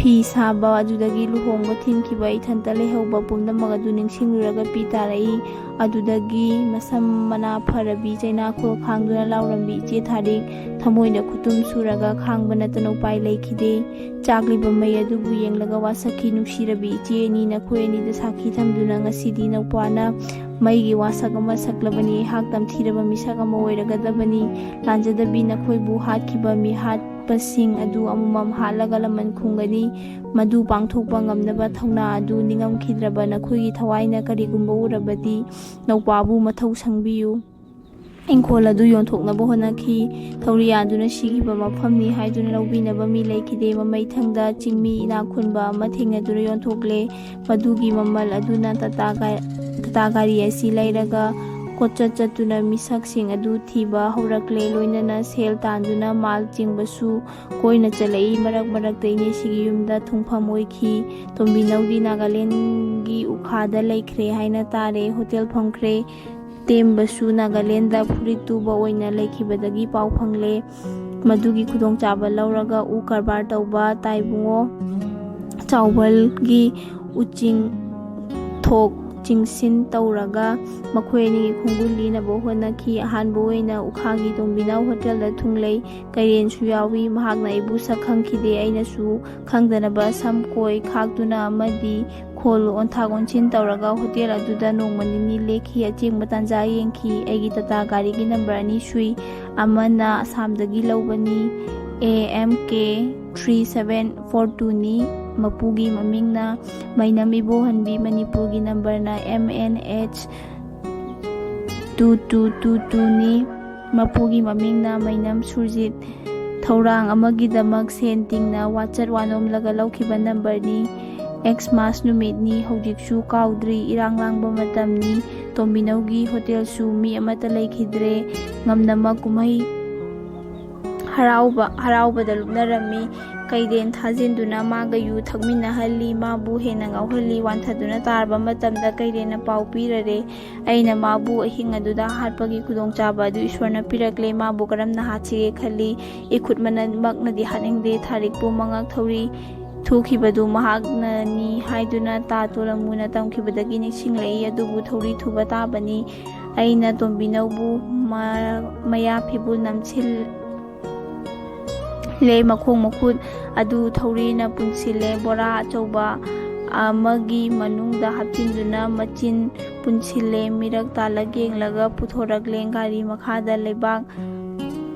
ꯐꯤ ꯁꯥꯕ, ꯑꯗꯨꯗꯒꯤ ꯂꯨꯍꯣꯡꯕ ꯊꯤꯟꯈꯤꯕ, ꯏꯊꯟꯇ ꯂꯩꯍꯧꯕ ꯄꯨꯝꯅꯃꯛ ꯑꯗꯨ ꯅꯤꯡꯁꯤꯡꯂꯨꯔꯒ ꯄꯤ ꯇꯥꯔꯛꯏ꯫ ꯑꯗꯨꯗꯒꯤ ꯃꯁꯝ ꯃꯅꯥ ꯐꯔꯕꯤ ꯆꯩꯅꯥꯈꯣꯜ ꯈꯥꯡꯗꯨꯅ ꯂꯥꯎꯔꯝꯕꯤ ꯏꯆꯦ ꯊꯥꯔꯤꯛ ꯊꯃꯣꯏꯅ ꯈꯨꯇꯨꯝ ꯁꯨꯔꯒ ꯈꯥꯡꯕ ꯅꯠꯇꯅ ꯎꯄꯥꯏ ꯂꯩꯈꯤꯗꯦ꯫ ꯆꯥꯛꯂꯤꯕ ꯃꯩ ꯑꯗꯨꯕꯨ ꯌꯦꯡꯂꯒ ꯋꯥꯁꯛꯈꯤ꯫ ꯅꯨꯡꯁꯤꯔꯕꯤ ꯏꯆꯦ ꯑꯅꯤ, ꯅꯈꯣꯏ ꯑꯅꯤꯗ ꯁꯥꯈꯤ ꯊꯝꯗꯨꯅ ꯉꯁꯤꯗꯤ ꯅꯧꯄꯥꯅ ꯃꯩꯒꯤ ꯋꯥꯁꯛ ꯑꯃ ꯁꯛꯂꯕꯅꯤ꯫ ꯑꯩꯍꯥꯛ ꯇꯝꯊꯤꯔꯕ ꯃꯤꯁꯛ ꯑꯃ ꯑꯣꯏꯔꯒꯗꯕꯅꯤ꯫ ꯂꯥꯟꯖꯗꯕꯤ, ꯅꯈꯣꯏꯕꯨ ꯍꯥꯠꯈꯤꯕ ꯃꯤꯍꯥꯠ ꯁꯤꯡ ꯑꯗꯨ ꯑꯃꯃꯝ ꯍꯥꯠꯂꯒ ꯂꯃꯟ ꯈꯨꯝꯒꯅꯤ꯫ ꯃꯗꯨ ꯄꯥꯡꯊꯣꯛꯄ ꯉꯝꯅꯕ ꯊꯧꯅꯥ ꯑꯗꯨ ꯅꯤꯡꯉꯝꯈꯤꯗ꯭ꯔꯕ ꯅꯈꯣꯏꯒꯤ ꯊꯋꯥꯏꯅ ꯀꯔꯤꯒꯨꯝꯕ ꯎꯔꯕꯗꯤ, ꯅꯧꯄꯥꯕꯨ ꯃꯊꯧ ꯁꯪꯕꯤꯌꯨ꯫ ꯏꯪꯈꯣꯜ ꯑꯗꯨ ꯌꯣꯟꯊꯣꯛꯅꯕ ꯍꯣꯠꯅꯈꯤ꯫ ꯊꯧꯔꯤ ꯌꯥꯟꯗꯨꯅ ꯁꯤꯈꯤꯕ ꯃꯐꯝꯅꯤ ꯍꯥꯏꯗꯨꯅ ꯂꯧꯕꯤꯅꯕ ꯃꯤ ꯂꯩꯈꯤꯗꯦ꯫ ꯃꯃꯩꯊꯪꯗ ꯆꯤꯡꯃꯤ ꯏꯅꯥꯛ ꯈꯨꯟꯕ ꯑꯃ ꯊꯦꯡꯅꯗꯨꯅ ꯌꯣꯟꯊꯣꯛꯂꯦ꯫ ꯃꯗꯨꯒꯤ ꯃꯃꯜ ꯑꯗꯨꯅ ꯇꯥꯇꯥ ꯒꯥ-, ꯇꯥꯇꯥ ꯒꯥꯔꯤ ꯑꯁꯤ ꯂꯩꯔꯒ ꯀꯣꯠꯆꯠ ꯆꯠꯇꯨꯅ ꯃꯤꯁꯛꯁꯤꯡ ꯑꯗꯨ ꯊꯤꯕ ꯍꯧꯔꯛꯂꯦ꯫ ꯂꯣꯏꯅꯅ ꯁꯦꯜ ꯇꯥꯟꯗꯨꯅ ꯃꯥꯜ ꯆꯤꯡꯕꯁꯨ ꯀꯣꯏꯅ ꯆꯠꯂꯛꯏ꯫ ꯃꯔꯛ ꯃꯔꯛꯇ ꯏꯅꯦꯁꯤꯒꯤ ꯌꯨꯝꯗ ꯊꯨꯡꯐꯝ ꯑꯣꯏꯈꯤ꯫ ꯇꯣꯝꯕꯤꯅꯧꯗꯤ ꯅꯥꯒꯥꯂꯦꯟꯒꯤ ꯎꯈꯥꯗ ꯂꯩꯈ꯭ꯔꯦ ꯍꯥꯏꯅ ꯇꯥꯔꯦ꯫ ꯍꯣꯇꯦꯜ ꯐꯝꯈ꯭ꯔꯦ꯫ ꯇꯦꯝꯕꯁꯨ ꯅꯥꯒꯥꯂꯦꯟꯗ ꯐꯨꯔꯤꯠ ꯇꯨꯕ ꯑꯣꯏꯅ ꯂꯩꯈꯤꯕꯗꯒꯤ ꯄꯥꯎ ꯐꯪꯂꯦ꯫ ꯃꯗꯨꯒꯤ ꯈꯨꯗꯣꯡꯆꯥꯕ ꯂꯧꯔꯒ ꯎ ꯀꯔꯕꯥꯔ ꯇꯧꯕ ꯇꯥꯏꯕꯨꯡꯉꯣ ꯆꯥꯎꯕꯜꯒꯤ ꯎꯆꯤꯡ ꯊꯣꯛ ꯆꯤꯡꯁꯤꯟ ꯇꯧꯔꯒ ꯃꯈꯣꯏ ꯑꯅꯤꯒꯤ ꯈꯣꯡꯒꯨꯜ ꯂꯤꯅꯕ ꯍꯣꯠꯅꯈꯤ꯫ ꯑꯍꯥꯟꯕ ꯑꯣꯏꯅ ꯎꯈꯥꯒꯤ ꯇꯣꯝꯕꯤꯅꯧ ꯍꯣꯇꯦꯜꯗ ꯊꯨꯡꯂꯩ꯫ ꯀꯩꯔꯦꯟꯁꯨ ꯌꯥꯎꯏ꯫ ꯃꯍꯥꯛꯅ ꯑꯩꯕꯨ ꯁꯛ ꯈꯪꯈꯤꯗꯦ꯫ ꯑꯩꯅꯁꯨ ꯈꯪꯗꯅꯕ ꯁꯝ ꯀꯣꯏ ꯈꯥꯛꯇꯨꯅ ꯑꯃꯗꯤ ꯈꯣꯜ ꯑꯣꯟꯊꯥꯛ ꯑꯣꯟꯁꯤꯟ ꯇꯧꯔꯒ ꯍꯣꯇꯦꯜ ꯑꯗꯨꯗ ꯅꯣꯡꯃ ꯅꯤꯅꯤ ꯂꯦꯛꯈꯤ꯫ ꯑꯆꯦꯡꯕ ꯇꯥꯟꯖꯥ ꯌꯦꯡꯈꯤ꯫ ꯑꯩꯒꯤ ꯇꯥꯇꯥ ꯒꯥꯔꯤꯒꯤ ꯅꯝꯕꯔ ꯑꯅꯤ ꯁꯨꯏ꯫ ꯑꯃꯅ ꯑꯁꯥꯝꯗꯒꯤ ꯂꯧꯕꯅꯤ꯫ A M K three seven four ꯇꯨꯅꯤ꯫ ꯃꯄꯨꯒꯤ ꯃꯃꯤꯡꯅ ꯃꯩꯅꯝ ꯏꯕꯣꯍꯟꯕꯤ꯫ ꯃꯅꯤꯄꯨꯔꯒꯤ ꯅꯝꯕꯔꯅ M N H two two two ꯇꯨꯅꯤ꯫ ꯃꯄꯨꯒꯤ ꯃꯃꯤꯡꯅ ꯃꯩꯅꯝ ꯁꯨꯔꯖꯤꯠ꯫ ꯊꯧꯔꯥꯡ ꯑꯃꯒꯤꯗꯃꯛ ꯁꯦꯟ ꯇꯤꯡꯅ ꯋꯥꯆꯠ ꯋꯥꯅꯣꯝꯂꯒ ꯂꯧꯈꯤꯕ ꯅꯝꯕꯔꯅꯤ꯫ ꯑꯦꯛꯁꯃꯥꯁ ꯅꯨꯃꯤꯠꯅꯤ꯫ ꯍꯧꯖꯤꯛꯁꯨ ꯀꯥꯎꯗ꯭ꯔꯤ꯫ ꯏꯔꯥꯡ ꯂꯥꯡꯕ ꯃꯇꯝꯅꯤ꯫ ꯇꯣꯝꯕꯤꯅꯧꯒꯤ ꯍꯣꯇꯦꯜꯁꯨ ꯃꯤ ꯑꯃꯠꯇ ꯂꯩꯈꯤꯗ꯭ꯔꯦ꯫ ꯉꯝꯅꯃꯛ ꯀꯨꯝꯍꯩ ꯍꯔꯥꯎꯕ, ꯍꯔꯥꯎꯕꯗ ꯂꯨꯞꯅꯔꯝꯃꯤ꯫ ꯀꯩꯔꯦꯟ ꯊꯥꯖꯤꯟꯗꯨꯅ ꯃꯥꯒ ꯌꯨ ꯊꯛꯃꯤꯟꯅꯍꯜꯂꯤ꯫ ꯃꯥꯕꯨ ꯍꯦꯟꯅ ꯉꯥꯎꯍꯜꯂꯤ꯫ ꯋꯥꯟꯊꯗꯨꯅ ꯇꯥꯔꯕ ꯃꯇꯝꯗ ꯀꯩꯔꯦꯟꯅ ꯄꯥꯎ ꯄꯤꯔꯔꯦ꯫ ꯑꯩꯅ ꯃꯥꯕꯨ ꯑꯍꯤꯡ ꯑꯗꯨꯗ ꯍꯥꯠꯄꯒꯤ ꯈꯨꯗꯣꯡꯆꯥꯕ ꯑꯗꯨ ꯏꯁꯣꯔꯅ ꯄꯤꯔꯛꯂꯦ꯫ ꯃꯥꯕꯨ ꯀꯔꯝꯅ ꯍꯥꯠꯁꯤꯒꯦ ꯈꯜꯂꯤ꯫ ꯏꯈꯨꯠ ꯃꯅꯝꯃꯛꯅꯗꯤ ꯍꯥꯠꯅꯤꯡꯗꯦ꯫ ꯊꯥꯔꯤꯛꯄꯨ ꯃꯉꯛ ꯊꯧꯔꯤ ꯊꯨꯈꯤꯕꯗꯨ ꯃꯍꯥꯛꯅꯅꯤ ꯍꯥꯏꯗꯨꯅ ꯇꯥ ꯇꯣꯂꯝꯃꯨꯅ ꯇꯝꯈꯤꯕꯗꯒꯤ ꯅꯤꯡꯁꯤꯡꯂꯛꯏ꯫ ꯑꯗꯨꯕꯨ ꯊꯧꯔꯤ ꯊꯨꯕ ꯇꯥꯕꯅꯤ꯫ ꯑꯩꯅ ꯇꯣꯝꯕꯤꯅꯧꯕꯨ ꯃ-, ꯃꯌꯥ ꯐꯤꯕꯨꯜ ꯅꯝꯁꯤꯜ-, ꯂꯦ꯫ ꯃꯈꯣꯡ ꯃꯈꯨꯠ ꯑꯗꯨ ꯊꯧꯔꯤꯅ ꯄꯨꯟꯁꯤꯜꯂꯦ꯫ ꯕꯣꯔꯥ ꯑꯆꯧꯕ ꯑꯃꯒꯤ ꯃꯅꯨꯡꯗ ꯍꯥꯞꯆꯤꯟꯗꯨꯅ ꯃꯆꯤꯟ ꯄꯨꯟꯁꯤꯜꯂꯦ꯫ ꯃꯤꯔꯛ ꯇꯥꯜꯂꯛ ꯌꯦꯡꯂꯒ ꯄꯨꯊꯣꯔꯛꯂꯦ꯫ ꯒꯥꯔꯤ ꯃꯈꯥꯗ ꯂꯩꯕꯥꯛ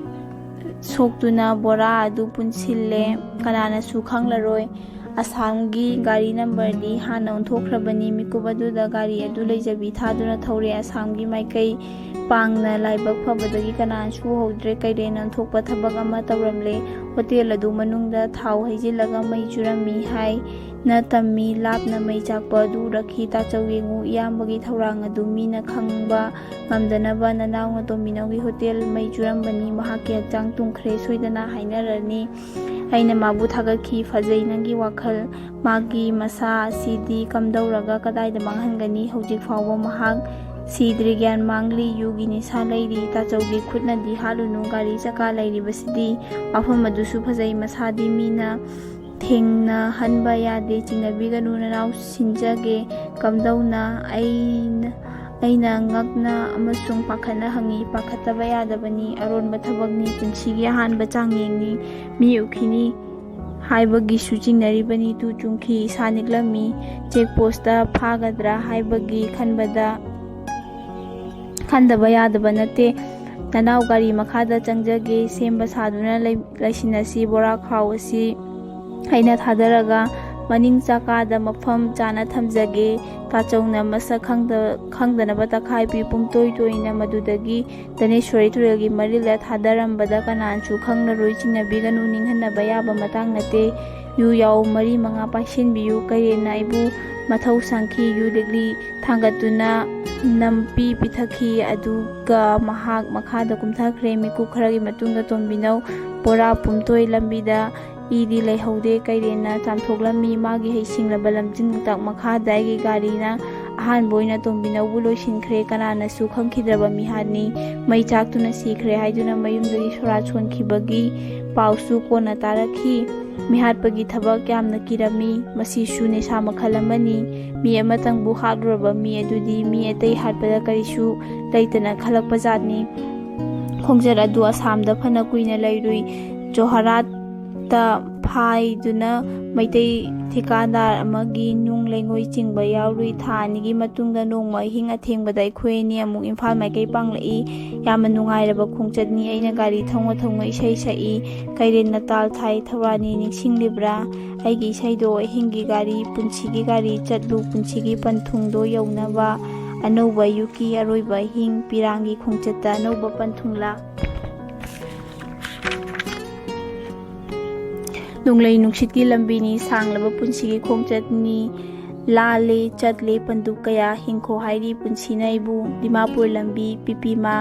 ꯁꯣꯛꯇꯨꯅ ꯕꯣꯔꯥ ꯑꯗꯨ ꯄꯨꯟꯁꯤꯜꯂꯦ꯫ ꯀꯅꯥꯅꯁꯨ ꯈꯪꯂꯔꯣꯏ꯫ ꯑꯁꯥꯝꯒꯤ ꯒꯥꯔꯤ ꯅꯝꯕꯔꯗꯤ ꯍꯥꯟꯅ ꯑꯣꯟꯊꯣꯛꯈ꯭ꯔꯕꯅꯤ꯫ ꯃꯤꯀꯨꯞ ꯑꯗꯨꯗ ꯒꯥꯔꯤ ꯑꯗꯨ ꯂꯩꯖꯕꯤ ꯊꯥꯗꯨꯅ ꯊꯧꯔꯦ꯫ ꯑꯁꯥꯝꯒꯤ ꯃꯥꯏꯀꯩ ꯄꯥꯡꯅ ꯂꯥꯏꯕꯛ ꯐꯕꯗꯒꯤ ꯀꯅꯥꯁꯨ ꯎꯍꯧꯗ꯭ꯔꯦ꯫ ꯀꯩꯔꯦꯟꯅ ꯑꯣꯟꯊꯣꯛꯄ ꯊꯕꯛ ꯑꯃ ꯇꯧꯔꯝꯂꯦ꯫ ꯍꯣꯇꯦꯜ ꯑꯗꯨ ꯃꯅꯨꯡꯗ ꯊꯥꯎ ꯍꯩꯖꯤꯜꯂꯒ ꯃꯩ ꯆꯨꯔꯝꯃꯤ ꯍꯥꯏꯅ ꯇꯝꯃꯤ꯫ ꯂꯥꯞꯅ ꯃꯩ ꯆꯥꯛꯄ ꯑꯗꯨ ꯎꯔꯛꯈꯤ꯫ ꯇꯥꯆꯧ, ꯌꯦꯡꯉꯨ, ꯏꯌꯥꯝꯕꯒꯤ ꯊꯧꯔꯥꯡ ꯑꯗꯨ ꯃꯤꯅ ꯈꯪꯕ ꯉꯝꯗꯅꯕ ꯅꯅꯥꯎꯅ ꯇꯣꯝꯕꯤꯅꯧꯒꯤ ꯍꯣꯇꯦꯜ ꯃꯩ ꯆꯨꯔꯝꯕꯅꯤ꯫ ꯃꯍꯥꯛꯀꯤ ꯍꯛꯆꯥꯡ ꯇꯨꯝꯈ꯭ꯔꯦ꯫ ꯁꯣꯏꯗꯅ ꯍꯥꯏꯅꯔꯅꯤ꯫ ꯑꯩꯅ ꯃꯥꯕꯨ ꯊꯥꯒꯠꯈꯤ꯫ ꯐꯖꯩ ꯅꯪꯒꯤ ꯋꯥꯈꯜ꯫ ꯃꯥꯒꯤ ꯃꯁꯥ ꯑꯁꯤꯗꯤ ꯀꯝꯗꯧꯔꯒ ꯀꯗꯥꯏꯗ ꯃꯥꯡꯍꯟꯒꯅꯤ? ꯍꯧꯖꯤꯛ ꯐꯥꯎꯕ ꯃꯍꯥꯛ ꯁꯤꯗ꯭ꯔꯤ꯫ ꯒ꯭ꯌꯥꯟ ꯃꯥꯡꯂꯤ꯫ ꯌꯨꯒꯤ ꯅꯤꯁꯥ ꯂꯩꯔꯤ꯫ ꯇꯥꯆꯧꯒꯤ ꯈꯨꯠꯅꯗꯤ ꯍꯥꯠꯂꯨꯅꯨ꯫ ꯒꯥꯔꯤ ꯆꯀꯥ ꯂꯩꯔꯤꯕꯁꯤꯗꯤ꯫ ꯋꯥꯐꯝ ꯑꯗꯨꯁꯨ ꯐꯖꯩ꯫ ꯃꯁꯥꯗꯤ ꯃꯤꯅ ꯊꯦꯡꯅꯍꯟꯕ ꯌꯥꯗꯦ꯫ ꯆꯤꯡꯅꯕꯤꯒꯅꯨ꯫ ꯅꯅꯥꯎ ꯁꯤꯟꯖꯒꯦ꯫ ꯀꯝꯗꯧꯅ? ꯑꯩꯅ, ꯑꯩꯅ ꯉꯛꯅ ꯑꯃꯁꯨꯡ ꯄꯥꯈꯠꯅ ꯍꯪꯉꯤ꯫ ꯄꯥꯈꯠꯇꯕ ꯌꯥꯗꯕꯅꯤ꯫ ꯑꯔꯣꯟꯕ ꯊꯕꯛꯅꯤ꯫ ꯄꯨꯟꯁꯤꯒꯤ ꯑꯍꯥꯟꯕ ꯆꯥꯡꯌꯦꯡꯅꯤ꯫ ꯃꯤ ꯎꯈꯤꯅꯤ ꯍꯥꯏꯕꯒꯤꯁꯨ ꯆꯤꯡꯅꯔꯤꯕꯅꯤ꯫ ꯇꯨ ꯆꯨꯡꯈꯤ꯫ ꯏꯁꯥ ꯅꯤꯛꯂꯝꯃꯤ꯫ ꯆꯦꯛ ꯄꯣꯁꯇ ꯐꯥꯒꯗ꯭ꯔꯥ ꯍꯥꯏꯕꯒꯤ ꯈꯟꯕꯗ, ꯈꯟꯗꯕ ꯌꯥꯗꯕ ꯅꯠꯇꯦ꯫ ꯅꯅꯥꯎ ꯒꯥꯔꯤ ꯃꯈꯥꯗ ꯆꯪꯖꯒꯦ꯫ ꯁꯦꯝꯕ ꯁꯥꯗꯨꯅ ꯂꯩ-, ꯂꯩꯁꯤꯟꯅꯁꯤ꯫ ꯕꯣꯔꯥ ꯈꯥꯎ ꯑꯁꯤ ꯑꯩꯅ ꯊꯥꯗꯔꯒ ꯃꯅꯤꯡ ꯆꯀꯥꯗ ꯃꯐꯝ ꯆꯥꯅ ꯊꯝꯖꯒꯦ꯫ ꯇꯥꯆꯧꯅ ꯃꯁꯛ ꯈꯪꯗ-, ꯈꯪꯗꯅꯕ ꯇꯛꯈꯥꯏ ꯄꯤ꯫ ꯄꯨꯝꯇꯣꯏ ꯇꯣꯏꯅ ꯃꯗꯨꯗꯒꯤ ꯙꯅꯦꯁ꯭ꯋꯔꯤ ꯇꯨꯔꯦꯜꯒꯤ ꯃꯔꯤꯜꯗ ꯊꯥꯗꯔꯝꯕꯗ ꯀꯅꯥꯅꯁꯨ ꯈꯪꯂꯔꯣꯏ꯫ ꯆꯤꯡꯅꯕꯤꯒꯅꯨ꯫ ꯅꯤꯡꯍꯟꯅꯕ ꯌꯥꯕ ꯃꯇꯥꯡ ꯅꯠꯇꯦ꯫ ꯌꯨ ꯌꯥꯎ ꯃꯔꯤ ꯃꯉꯥ ꯄꯥꯏꯁꯤꯟꯕꯤꯌꯨ꯫ ꯀꯩꯔꯦꯟꯅ ꯑꯩꯕꯨ ꯃꯊꯧ ꯁꯥꯡꯈꯤ꯫ ꯌꯨ ꯂꯤꯛꯂꯤ ꯊꯥꯡꯒꯠꯇꯨꯅ ꯅꯝꯄꯤ ꯄꯤꯊꯛꯈꯤ꯫ ꯑꯗꯨꯒ ꯃꯍꯥꯛ ꯃꯈꯥꯗ ꯀꯨꯝꯊꯈ꯭ꯔꯦ꯫ ꯃꯤꯀꯨꯞ ꯈꯔꯒꯤ ꯃꯇꯨꯡꯗ ꯇꯣꯝꯕꯤꯅꯧ ꯕꯣꯔꯥ ꯄꯨꯝꯇꯣꯏ ꯂꯝꯕꯤꯗ ꯏꯗꯤ ꯂꯩꯍꯧꯗꯦ꯫ ꯀꯩꯔꯦꯟꯅ ꯆꯥꯝꯊꯣꯛꯂꯝꯃꯤ꯫ ꯃꯥꯒꯤ ꯍꯩꯁꯤꯡꯂꯕ ꯂꯝꯖꯤꯡ ꯂꯝꯇꯥꯛ ꯃꯈꯥꯗ ꯑꯩꯒꯤ ꯒꯥꯔꯤꯅ ꯑꯍꯥꯟꯕ ꯑꯣꯏꯅ ꯇꯣꯝꯕꯤꯅꯧꯕꯨ ꯂꯣꯏꯁꯤꯟꯈ꯭ꯔꯦ꯫ ꯀꯅꯥꯅꯁꯨ ꯈꯪꯈꯤꯗ꯭ꯔꯕ ꯃꯤꯍꯥꯠꯅꯤ꯫ ꯃꯩ ꯆꯥꯛꯇꯨꯅ ꯁꯤꯈ꯭ꯔꯦ ꯍꯥꯏꯗꯨꯅ ꯃꯌꯨꯝꯗꯒꯤ ꯁꯣꯔꯥ ꯁꯣꯟꯈꯤꯕꯒꯤ ꯄꯥꯎꯁꯨ ꯀꯣꯟꯅ ꯇꯥꯔꯛꯈꯤ꯫ ꯃꯤꯍꯥꯠꯄꯒꯤ ꯊꯕꯛ ꯌꯥꯝꯅ ꯀꯤꯔꯝꯃꯤ꯫ ꯃꯁꯤꯁꯨ ꯅꯤꯁꯥ ꯃꯈꯜ ꯑꯃꯅꯤ꯫ ꯃꯤ ꯑꯃꯇꯪꯕꯨ ꯍꯥꯠꯂꯨꯔꯕ ꯃꯤ ꯑꯗꯨꯗꯤ ꯃꯤ ꯑꯇꯩ ꯍꯥꯠꯄꯗ ꯀꯔꯤꯁꯨ ꯂꯩꯇꯅ ꯈꯜꯂꯛꯄ ꯖꯥꯠꯅꯤ꯫ ꯈꯣꯡꯆꯠ ꯑꯗꯨ ꯑꯁꯥꯝꯗ ꯐꯅ ꯀꯨꯏꯅ ꯂꯩꯔꯨꯏ꯫ ꯖꯣꯍꯥꯔꯥꯠꯇ ꯐꯥꯏꯗꯨꯅ ꯃꯩꯇꯩ ꯊꯤꯀꯥꯗꯥꯔ ꯑꯃꯒꯤ ꯅꯨꯡ ꯂꯩꯉꯣꯏ ꯆꯤꯡꯕ ꯌꯥꯎꯔꯨꯏ꯫ ꯊꯥ ꯑꯅꯤꯒꯤ ꯃꯇꯨꯡꯗ ꯅꯣꯡꯃ ꯑꯍꯤꯡ ꯑꯊꯦꯡꯕꯗ ꯑꯩꯈꯣꯏ ꯑꯅꯤ ꯑꯃꯨꯛ ꯏꯝꯐꯥꯜ ꯃꯥꯏꯀꯩ ꯄꯥꯡꯂꯛꯏ꯫ ꯌꯥꯝꯅ ꯅꯨꯡꯉꯥꯏꯔꯕ ꯈꯣꯡꯆꯠꯅꯤ꯫ ꯑꯩꯅ ꯒꯥꯔꯤ ꯊꯧꯅ ꯊꯧꯅ ꯏꯁꯩ ꯁꯛꯏ꯫ ꯀꯩꯔꯦꯟꯅ ꯇꯥꯜ ꯊꯥꯏ꯫ "ꯊꯧꯔꯥꯅꯤ, ꯅꯤꯡꯁꯤꯡꯂꯤꯕ꯭ꯔꯥ ꯑꯩꯒꯤ ꯏꯁꯩꯗꯣ? ꯑꯍꯤꯡꯒꯤ ꯒꯥꯔꯤ, ꯄꯨꯟꯁꯤꯒꯤ ꯒꯥꯔꯤ, ꯆꯠꯂꯨ ꯄꯨꯟꯁꯤꯒꯤ ꯄꯟꯊꯨꯡꯗꯣ ꯌꯧꯅꯕ꯫ ꯑꯅꯧꯕ ꯑꯌꯨꯛꯀꯤ ꯑꯔꯣꯏꯕ ꯑꯍꯤꯡ, ꯄꯤꯔꯥꯡꯒꯤ ꯈꯣꯡꯆꯠꯇ ꯑꯅꯧꯕ ꯄꯟꯊꯨꯡꯂꯥ꯫ ꯅꯣꯡꯂꯩ ꯅꯨꯡꯁꯤꯠꯀꯤ ꯂꯝꯕꯤꯅꯤ, ꯁꯥꯡꯂꯕ ꯄꯨꯟꯁꯤꯒꯤ ꯈꯣꯡꯆꯠꯅꯤ꯫ ꯂꯥꯜꯂꯦ, ꯆꯠꯂꯦ, ꯄꯟꯗꯨꯞ ꯀꯌꯥ ꯍꯤꯡꯈꯣ ꯍꯥꯏꯔꯤ ꯄꯨꯟꯁꯤꯅ ꯑꯩꯕꯨ꯫ ꯗꯤꯃꯥꯄꯨꯔ ꯂꯝꯕꯤ, ꯄꯤꯄꯤꯃꯥ,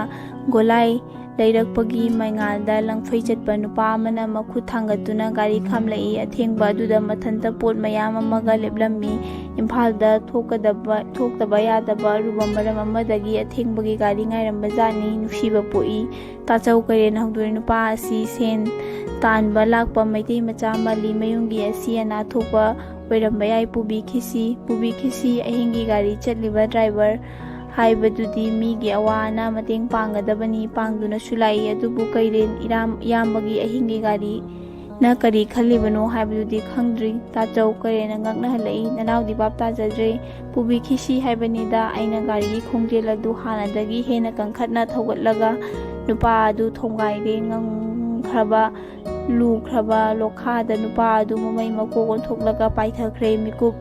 ꯒꯣꯂꯥꯏ ꯂꯩꯔꯛꯄꯒꯤ ꯃꯩꯉꯥꯜꯗ ꯂꯪꯐꯩ ꯆꯠꯄ ꯅꯨꯄꯥ ꯑꯃꯅ ꯃꯈꯨꯠ ꯊꯥꯡꯒꯠꯇꯨꯅ ꯒꯥꯔꯤ ꯈꯥꯝꯂꯛꯏ꯫ ꯑꯊꯦꯡꯕ ꯑꯗꯨꯗ ꯃꯊꯟꯇ ꯄꯣꯠ ꯃꯌꯥꯝ ꯑꯃꯒ ꯂꯦꯞꯂꯝꯃꯤ꯫ ꯏꯝꯐꯥꯜꯗ ꯊꯣꯛꯀꯗꯕ, ꯊꯣꯛꯇꯕ ꯌꯥꯗꯕ ꯑꯔꯨꯕ ꯃꯔꯝ ꯑꯃꯗꯒꯤ ꯑꯊꯦꯡꯕꯒꯤ ꯒꯥꯔꯤ ꯉꯥꯏꯔꯝꯕ ꯖꯥꯠꯅꯤ꯫ ꯅꯨꯡꯁꯤꯕ ꯄꯣꯛꯏ꯫ ꯇꯥꯆꯧ ꯀꯩꯔꯦꯟ ꯍꯧꯗꯣꯔꯦ꯫ ꯅꯨꯄꯥ ꯑꯁꯤ ꯁꯦꯟ ꯇꯥꯟꯕ ꯂꯥꯛꯄ ꯃꯩꯇꯩ ꯃꯆꯥ ꯃꯥꯜꯂꯤ꯫ ꯃꯌꯨꯝꯒꯤ ꯑꯁꯤ ꯑꯅꯥ ꯊꯣꯛꯄ ꯑꯣꯏꯔꯝꯕ ꯌꯥꯏ꯫ ꯄꯨꯕꯤꯈꯤꯁꯤ, ꯄꯨꯕꯤꯈꯤꯁꯤ꯫ ꯑꯍꯤꯡꯒꯤ ꯒꯥꯔꯤ ꯆꯠꯂꯤꯕ ꯗ꯭ꯔꯥꯏꯚꯔ ꯍꯥꯏꯕꯗꯨꯗꯤ ꯃꯤꯒꯤ ꯑꯋꯥ ꯑꯅꯥ ꯃꯇꯦꯡ ꯄꯥꯡꯒꯗꯕꯅꯤ, ꯄꯥꯡꯗꯨꯅꯁꯨ ꯂꯥꯛꯏ꯫ ꯑꯗꯨꯕꯨ ꯀꯩꯔꯦꯟ ꯏꯔꯥꯝ-, ꯏꯌꯥꯝꯕꯒꯤ ꯑꯍꯤꯡꯒꯤ ꯒꯥꯔꯤꯅ ꯀꯔꯤ ꯈꯜꯂꯤꯕꯅꯣ ꯍꯥꯏꯕꯗꯨꯗꯤ ꯈꯪꯗ꯭ꯔꯤ꯫ ꯇꯥꯆꯧ ꯀꯩꯔꯦꯟꯅ ꯉꯛꯅꯍꯜꯂꯛꯏ꯫ "ꯅꯅꯥꯎꯗꯤ ꯚꯥꯞ ꯇꯥꯖꯗ꯭ꯔꯦ꯫ ꯄꯨꯕꯤꯈꯤꯁꯤ ꯍꯥꯏꯕꯅꯤꯗ"꯫ ꯑꯩꯅ ꯒꯥꯔꯤꯒꯤ ꯈꯣꯡꯖꯦꯜ ꯑꯗꯨ ꯍꯥꯟꯅꯗꯒꯤ ꯍꯦꯟꯅ ꯀꯟꯈꯠꯅ ꯊꯧꯒꯠꯂꯒ ꯅꯨꯄꯥ ꯑꯗꯨ ꯊꯣꯝꯒꯥꯏꯔꯦ꯫ ꯉꯝꯈ꯭ꯔꯕ ꯂꯨꯈ꯭ꯔꯕ ꯂꯣꯈꯥꯗ ꯅꯨꯄꯥ ꯑꯗꯨ ꯃꯃꯩ ꯃꯀꯣꯛ ꯑꯣꯟꯊꯣꯛꯂꯒ ꯄꯥꯏꯊꯈ꯭ꯔꯦ꯫ ꯃꯤꯀꯨꯞ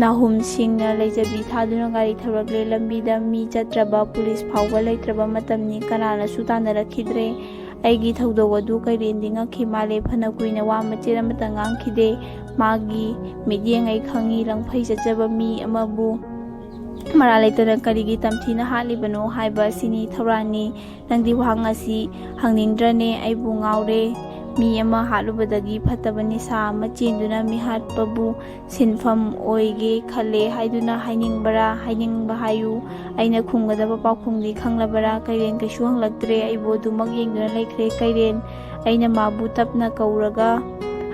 ꯅꯥꯍꯨꯝꯁꯤꯡꯅ ꯂꯩꯖꯕꯤ ꯊꯥꯗꯨꯅ ꯒꯥꯔꯤ ꯊꯧꯔꯛꯂꯦ꯫ ꯂꯝꯕꯤꯗ ꯃꯤ ꯆꯠꯇ꯭ꯔꯕ, ꯄꯨꯂꯤꯁ ꯐꯥꯎꯕ ꯂꯩꯇ꯭ꯔꯕ ꯃꯇꯝꯅꯤ꯫ ꯀꯅꯥꯅꯁꯨ ꯇꯥꯟꯅꯔꯛꯈꯤꯗ꯭ꯔꯦ꯫ ꯑꯩꯒꯤ ꯊꯧꯗꯣꯛ ꯑꯗꯨ ꯀꯩꯔꯦꯟꯗꯤ ꯉꯛꯈꯤ ꯃꯥꯜꯂꯦ꯫ ꯐꯅ ꯀꯨꯏꯅ ꯋꯥ ꯃꯆꯦꯠ ꯑꯃꯠꯇ ꯉꯥꯡꯈꯤꯗꯦ꯫ ꯃꯥꯒꯤ ꯃꯤꯠꯌꯦꯡ ꯑꯩ ꯈꯪꯏ꯫ ꯂꯪꯐꯩ ꯆꯠꯆꯕ ꯃꯤ ꯑꯃꯕꯨ ꯃꯔꯥꯜ ꯂꯩꯇꯅ ꯀꯔꯤꯒꯤ ꯇꯝꯊꯤꯅ ꯍꯥꯠꯂꯤꯕꯅꯣ ꯍꯥꯏꯕ ꯑꯁꯤꯅꯤ꯫ "ꯊꯧꯔꯥꯅꯤ, ꯅꯪꯗꯤ ꯋꯥꯍꯪ ꯑꯁꯤ ꯍꯪꯅꯤꯡꯗ꯭ꯔꯅꯦ? ꯑꯩꯕꯨ ꯉꯥꯎꯔꯦ꯫ ꯃꯤ ꯑꯃ ꯍꯥꯠꯂꯨꯕꯗꯒꯤ ꯐꯠꯇꯕ ꯅꯤꯁꯥ ꯑꯃ ꯆꯦꯟꯗꯨꯅ ꯃꯤꯍꯥꯠꯄꯕꯨ ꯁꯤꯟꯐꯝ ꯑꯣꯏꯒꯦ ꯈꯜꯂꯦ ꯍꯥꯏꯗꯨꯅ ꯍꯥꯏꯅꯤꯡꯕꯔꯥ? ꯍꯥꯏꯅꯤꯡꯕ ꯍꯥꯏꯌꯨ꯫ ꯑꯩꯅ ꯈꯨꯝꯒꯗꯕ ꯄꯥꯎꯈꯨꯝꯗꯤ ꯈꯪꯂꯕꯔꯥ?" ꯀꯩꯔꯦꯟ ꯀꯩꯁꯨ ꯍꯪꯂꯛꯇ꯭ꯔꯦ꯫ ꯑꯩꯕꯨ ꯑꯗꯨꯃꯛ ꯌꯦꯡꯗꯨꯅ ꯂꯩꯈ꯭ꯔꯦ꯫ "ꯀꯩꯔꯦꯟ?" ꯑꯩꯅ ꯃꯥꯕꯨ ꯇꯞꯅ ꯀꯧꯔꯒ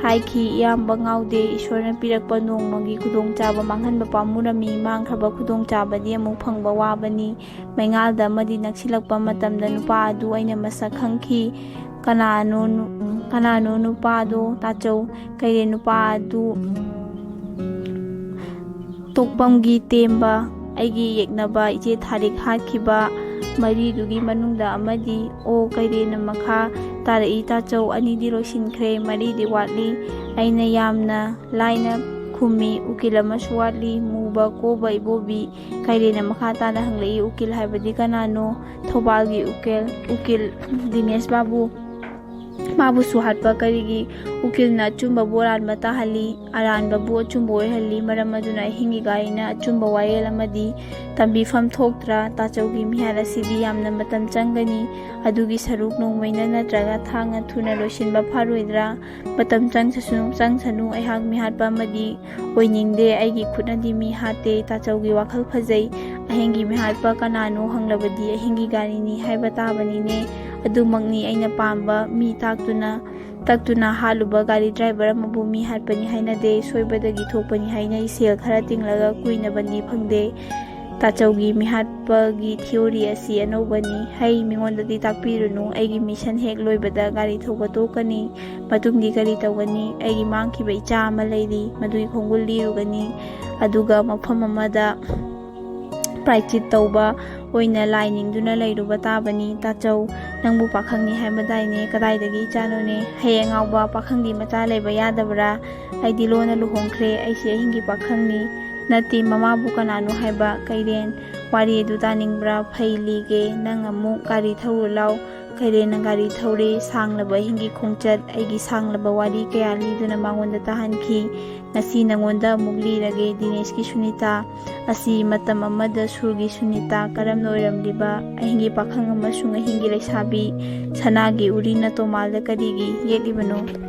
ꯍꯥꯏꯈꯤ꯫ "ꯏꯌꯥꯝꯕ ꯉꯥꯎꯗꯦ꯫ ꯏꯁꯣꯔꯅ ꯄꯤꯔꯛꯄ ꯅꯣꯡꯃꯒꯤ ꯈꯨꯗꯣꯡꯆꯥꯕ ꯃꯥꯡꯍꯟꯕ ꯄꯥꯝꯃꯨꯔꯝꯃꯤ꯫ ꯃꯥꯡꯈ꯭ꯔꯕ ꯈꯨꯗꯣꯡꯆꯥꯕꯗꯤ ꯑꯃꯨꯛ ꯐꯪꯕ ꯋꯥꯕꯅꯤ"꯫ ꯃꯩꯉꯥꯜꯗ ꯑꯃꯗꯤ ꯅꯛꯁꯤꯜꯂꯛꯄ ꯃꯇꯝꯗ ꯅꯨꯄꯥ ꯑꯗꯨ ꯑꯩꯅ ꯃꯁꯛ ꯈꯪꯈꯤ꯫ ꯀꯅꯥꯅꯣ ꯅꯨ-, ꯀꯅꯥꯅꯣ ꯅꯨꯄꯥꯗꯣ? ꯇꯥꯆꯧ, ꯀꯩꯔꯦꯟ ꯅꯨꯄꯥ ꯑꯗꯨ ꯇꯣꯛꯄꯝꯒꯤ ꯇꯦꯝꯕ ꯑꯩꯒꯤ ꯌꯦꯛꯅꯕ ꯏꯆꯦ ꯊꯥꯔꯤꯛ ꯍꯥꯠꯈꯤꯕ ꯃꯔꯤꯗꯨꯒꯤ ꯃꯅꯨꯡꯗ ꯑꯃꯗꯤ꯫ ꯑꯣ, ꯀꯩꯔꯦꯟꯅ ꯃꯈꯥ ꯇꯥꯔꯛꯏ, ꯇꯥꯆꯧ, ꯑꯅꯤꯗꯤ ꯂꯣꯏꯁꯤꯟꯈ꯭ꯔꯦ, ꯃꯔꯤꯗꯤ ꯋꯥꯠꯂꯤ꯫ ꯑꯩꯅ ꯌꯥꯝꯅ ꯂꯥꯏꯅ ꯈꯨꯝꯃꯤ, ꯎꯀꯤꯜ ꯑꯃꯁꯨ ꯋꯥꯠꯂꯤ, ꯃꯨꯕ ꯀꯣꯕ ꯏꯕꯣꯕꯤ꯫ ꯀꯩꯔꯦꯟꯅ ꯃꯈꯥ ꯇꯥꯅ ꯍꯪꯂꯛꯏ, ꯎꯀꯤꯜ ꯍꯥꯏꯕꯗꯤ ꯀꯅꯥꯅꯣ? ꯊꯧꯕꯥꯜꯒꯤ ꯎꯀꯤꯜ, ꯎꯀꯤꯜ ꯗꯤꯅꯦꯁ ꯕꯥꯕꯨ꯫ ꯃꯥꯕꯨꯁꯨ ꯍꯥꯠꯄ ꯀꯔꯤꯒꯤ? ꯎꯀꯤꯜꯅ ꯑꯆꯨꯝꯕꯕꯨ ꯑꯔꯥꯟꯕ ꯇꯥꯍꯜꯂꯤ, ꯑꯔꯥꯟꯕꯕꯨ ꯑꯆꯨꯝꯕ ꯑꯣꯏꯍꯜꯂꯤ꯫ ꯃꯔꯝ ꯑꯗꯨꯅ ꯑꯍꯤꯡꯒꯤ ꯒꯥꯔꯤꯅ ꯑꯆꯨꯝꯕ ꯋꯥꯌꯦꯜ ꯑꯃꯗꯤ ꯇꯝꯕꯤꯐꯝ ꯊꯣꯛꯇ꯭ꯔꯥ? ꯇꯥꯆꯧꯒꯤ ꯃꯤꯍꯥꯠ ꯑꯁꯤꯗꯤ ꯌꯥꯝꯅ ꯃꯇꯝ ꯆꯪꯒꯅꯤ꯫ ꯑꯗꯨꯒꯤ ꯁꯔꯨꯛ ꯅꯣꯡꯃꯩꯅ ꯅꯠꯇ꯭ꯔꯒ ꯊꯥꯡꯅ ꯊꯨꯅ ꯂꯣꯏꯁꯤꯟꯕ ꯐꯥꯔꯣꯏꯗ꯭ꯔꯥ? ꯃꯇꯝ ꯆꯪꯁꯅꯨ, ꯆꯪꯁꯅꯨ, ꯑꯩꯍꯥꯛ ꯃꯤꯍꯥꯠꯄ ꯑꯃꯗꯤ ꯑꯣꯏꯅꯤꯡꯗꯦ꯫ ꯑꯩꯒꯤ ꯈꯨꯠꯅꯗꯤ ꯃꯤ ꯍꯥꯠꯇꯦ꯫ ꯇꯥꯆꯧꯒꯤ ꯋꯥꯈꯜ ꯐꯖꯩ꯫ ꯑꯍꯤꯡꯒꯤ ꯃꯤꯍꯥꯠꯄ ꯀꯅꯥꯅꯣ ꯍꯪꯂꯕꯗꯤ ꯑꯍꯤꯡꯒꯤ ꯒꯥꯔꯤꯅꯤ ꯍꯥꯏꯕ ꯇꯥꯕꯅꯤꯅꯦ꯫ ꯑꯗꯨꯃꯛꯅꯤ ꯑꯩꯅ ꯄꯥꯝꯕ꯫ ꯃꯤ ꯇꯥꯛꯇꯨꯅ, ꯇꯛꯇꯨꯅ ꯍꯥꯠꯂꯨꯕ ꯒꯥꯔꯤ ꯗ꯭ꯔꯥꯏꯚꯔ ꯑꯃꯕꯨ ꯃꯤ ꯍꯥꯠꯄꯅꯤ ꯍꯥꯏꯅꯗꯦ꯫ ꯁꯣꯏꯕꯗꯒꯤ ꯊꯣꯛꯄꯅꯤ ꯍꯥꯏꯅꯩ꯫ ꯁꯦꯜ ꯈꯔ ꯇꯤꯡꯂꯒ ꯀꯨꯏꯅꯕꯗꯤ ꯐꯪꯗꯦ꯫ ꯇꯥꯆꯧꯒꯤ ꯃꯤꯍꯥꯠꯄꯒꯤ ꯊꯤꯑꯣꯔꯤ ꯑꯁꯤ ꯑꯅꯧꯕꯅꯤ꯫ ꯍꯩ, ꯃꯤꯉꯣꯟꯗꯗꯤ ꯇꯥꯛꯄꯤꯔꯨꯅꯨ꯫ ꯑꯩꯒꯤ ꯃꯤꯁꯟ ꯍꯦꯛ ꯂꯣꯏꯕꯗ ꯒꯥꯔꯤ ꯊꯧꯕ ꯇꯣꯛꯀꯅꯤ꯫ ꯃꯇꯨꯡꯗꯤ ꯀꯔꯤ ꯇꯧꯒꯅꯤ? ꯑꯩꯒꯤ ꯃꯥꯡꯈꯤꯕ ꯏꯆꯥ ꯑꯃ ꯂꯩꯔꯤ, ꯃꯗꯨꯒꯤ ꯈꯣꯡꯒꯨꯜ ꯂꯤꯔꯨꯒꯅꯤ꯫ ꯑꯗꯨꯒ ꯃꯐꯝ ꯑꯃꯗ ꯄ꯭ꯔꯥꯏꯆꯤꯠ ꯇꯧꯕ ꯑꯣꯏꯅ ꯂꯥꯏ ꯅꯤꯡꯗꯨꯅ ꯂꯩꯔꯨꯕ ꯇꯥꯕꯅꯤ꯫ ꯇꯥꯆꯧ, ꯅꯪꯕꯨ ꯄꯥꯈꯪꯅꯤ ꯍꯥꯏꯕꯗꯥꯏꯅꯦ? ꯀꯗꯥꯏꯗꯒꯤ ꯏꯆꯥꯅꯣꯅꯦ? ꯍꯌꯦꯡ ꯉꯥꯎꯕ ꯄꯥꯈꯪꯒꯤ ꯃꯆꯥ ꯂꯩꯕ ꯌꯥꯗꯕ꯭ꯔꯥ? ꯑꯩꯗꯤ ꯂꯣꯟꯅ ꯂꯨꯍꯣꯡꯈ꯭ꯔꯦ꯫ ꯑꯩꯁꯦ ꯑꯍꯤꯡꯒꯤ ꯄꯥꯈꯪꯅꯤ꯫ ꯅꯠꯇꯦ, ꯃꯃꯥꯕꯨ ꯀꯅꯥꯅꯣ ꯍꯥꯏꯕ? ꯀꯩꯔꯦꯟ꯫ ꯋꯥꯔꯤ ꯑꯗꯨ ꯇꯥꯅꯤꯡꯕ꯭ꯔꯥ? ꯐꯩ, ꯂꯤꯒꯦ꯫ ꯅꯪ ꯑꯃꯨꯛ ꯒꯥꯔꯤ ꯊꯧꯔꯨ ꯂꯥꯎ꯫ ꯀꯩꯔꯦꯟꯅ ꯒꯥꯔꯤ ꯊꯧꯔꯦ꯫ ꯁꯥꯡꯂꯕ ꯑꯍꯤꯡꯒꯤ ꯈꯣꯡꯆꯠ, ꯑꯩꯒꯤ ꯁꯥꯡꯂꯕ ꯋꯥꯔꯤ ꯀꯌꯥ ꯂꯤꯗꯨꯅ ꯃꯉꯣꯟꯗ ꯇꯥꯍꯟꯈꯤ꯫ ꯉꯁꯤ ꯅꯉꯣꯟꯗ ꯑꯃꯨꯛ ꯂꯤꯔꯒꯦ, ꯗꯤꯅꯦꯁꯀꯤ ꯁꯨꯅꯤꯇꯥ꯫ ꯑꯁꯤ ꯃꯇꯝ ꯑꯃꯗ ꯁꯨꯔꯒꯤ ꯁꯨꯅꯤꯇꯥ ꯀꯔꯝꯅ ꯑꯣꯏꯔꯝꯂꯤꯕ? ꯑꯍꯤꯡꯒꯤ ꯄꯥꯈꯪ ꯑꯃꯁꯨꯡ ꯑꯍꯤꯡꯒꯤ ꯂꯩꯁꯥꯕꯤ꯫ ꯁꯅꯥꯒꯤ ꯎꯔꯤꯅ ꯇꯣꯃꯥꯜꯗ ꯀꯔꯤꯒꯤ ꯌꯦꯛꯂꯤꯕꯅꯣ?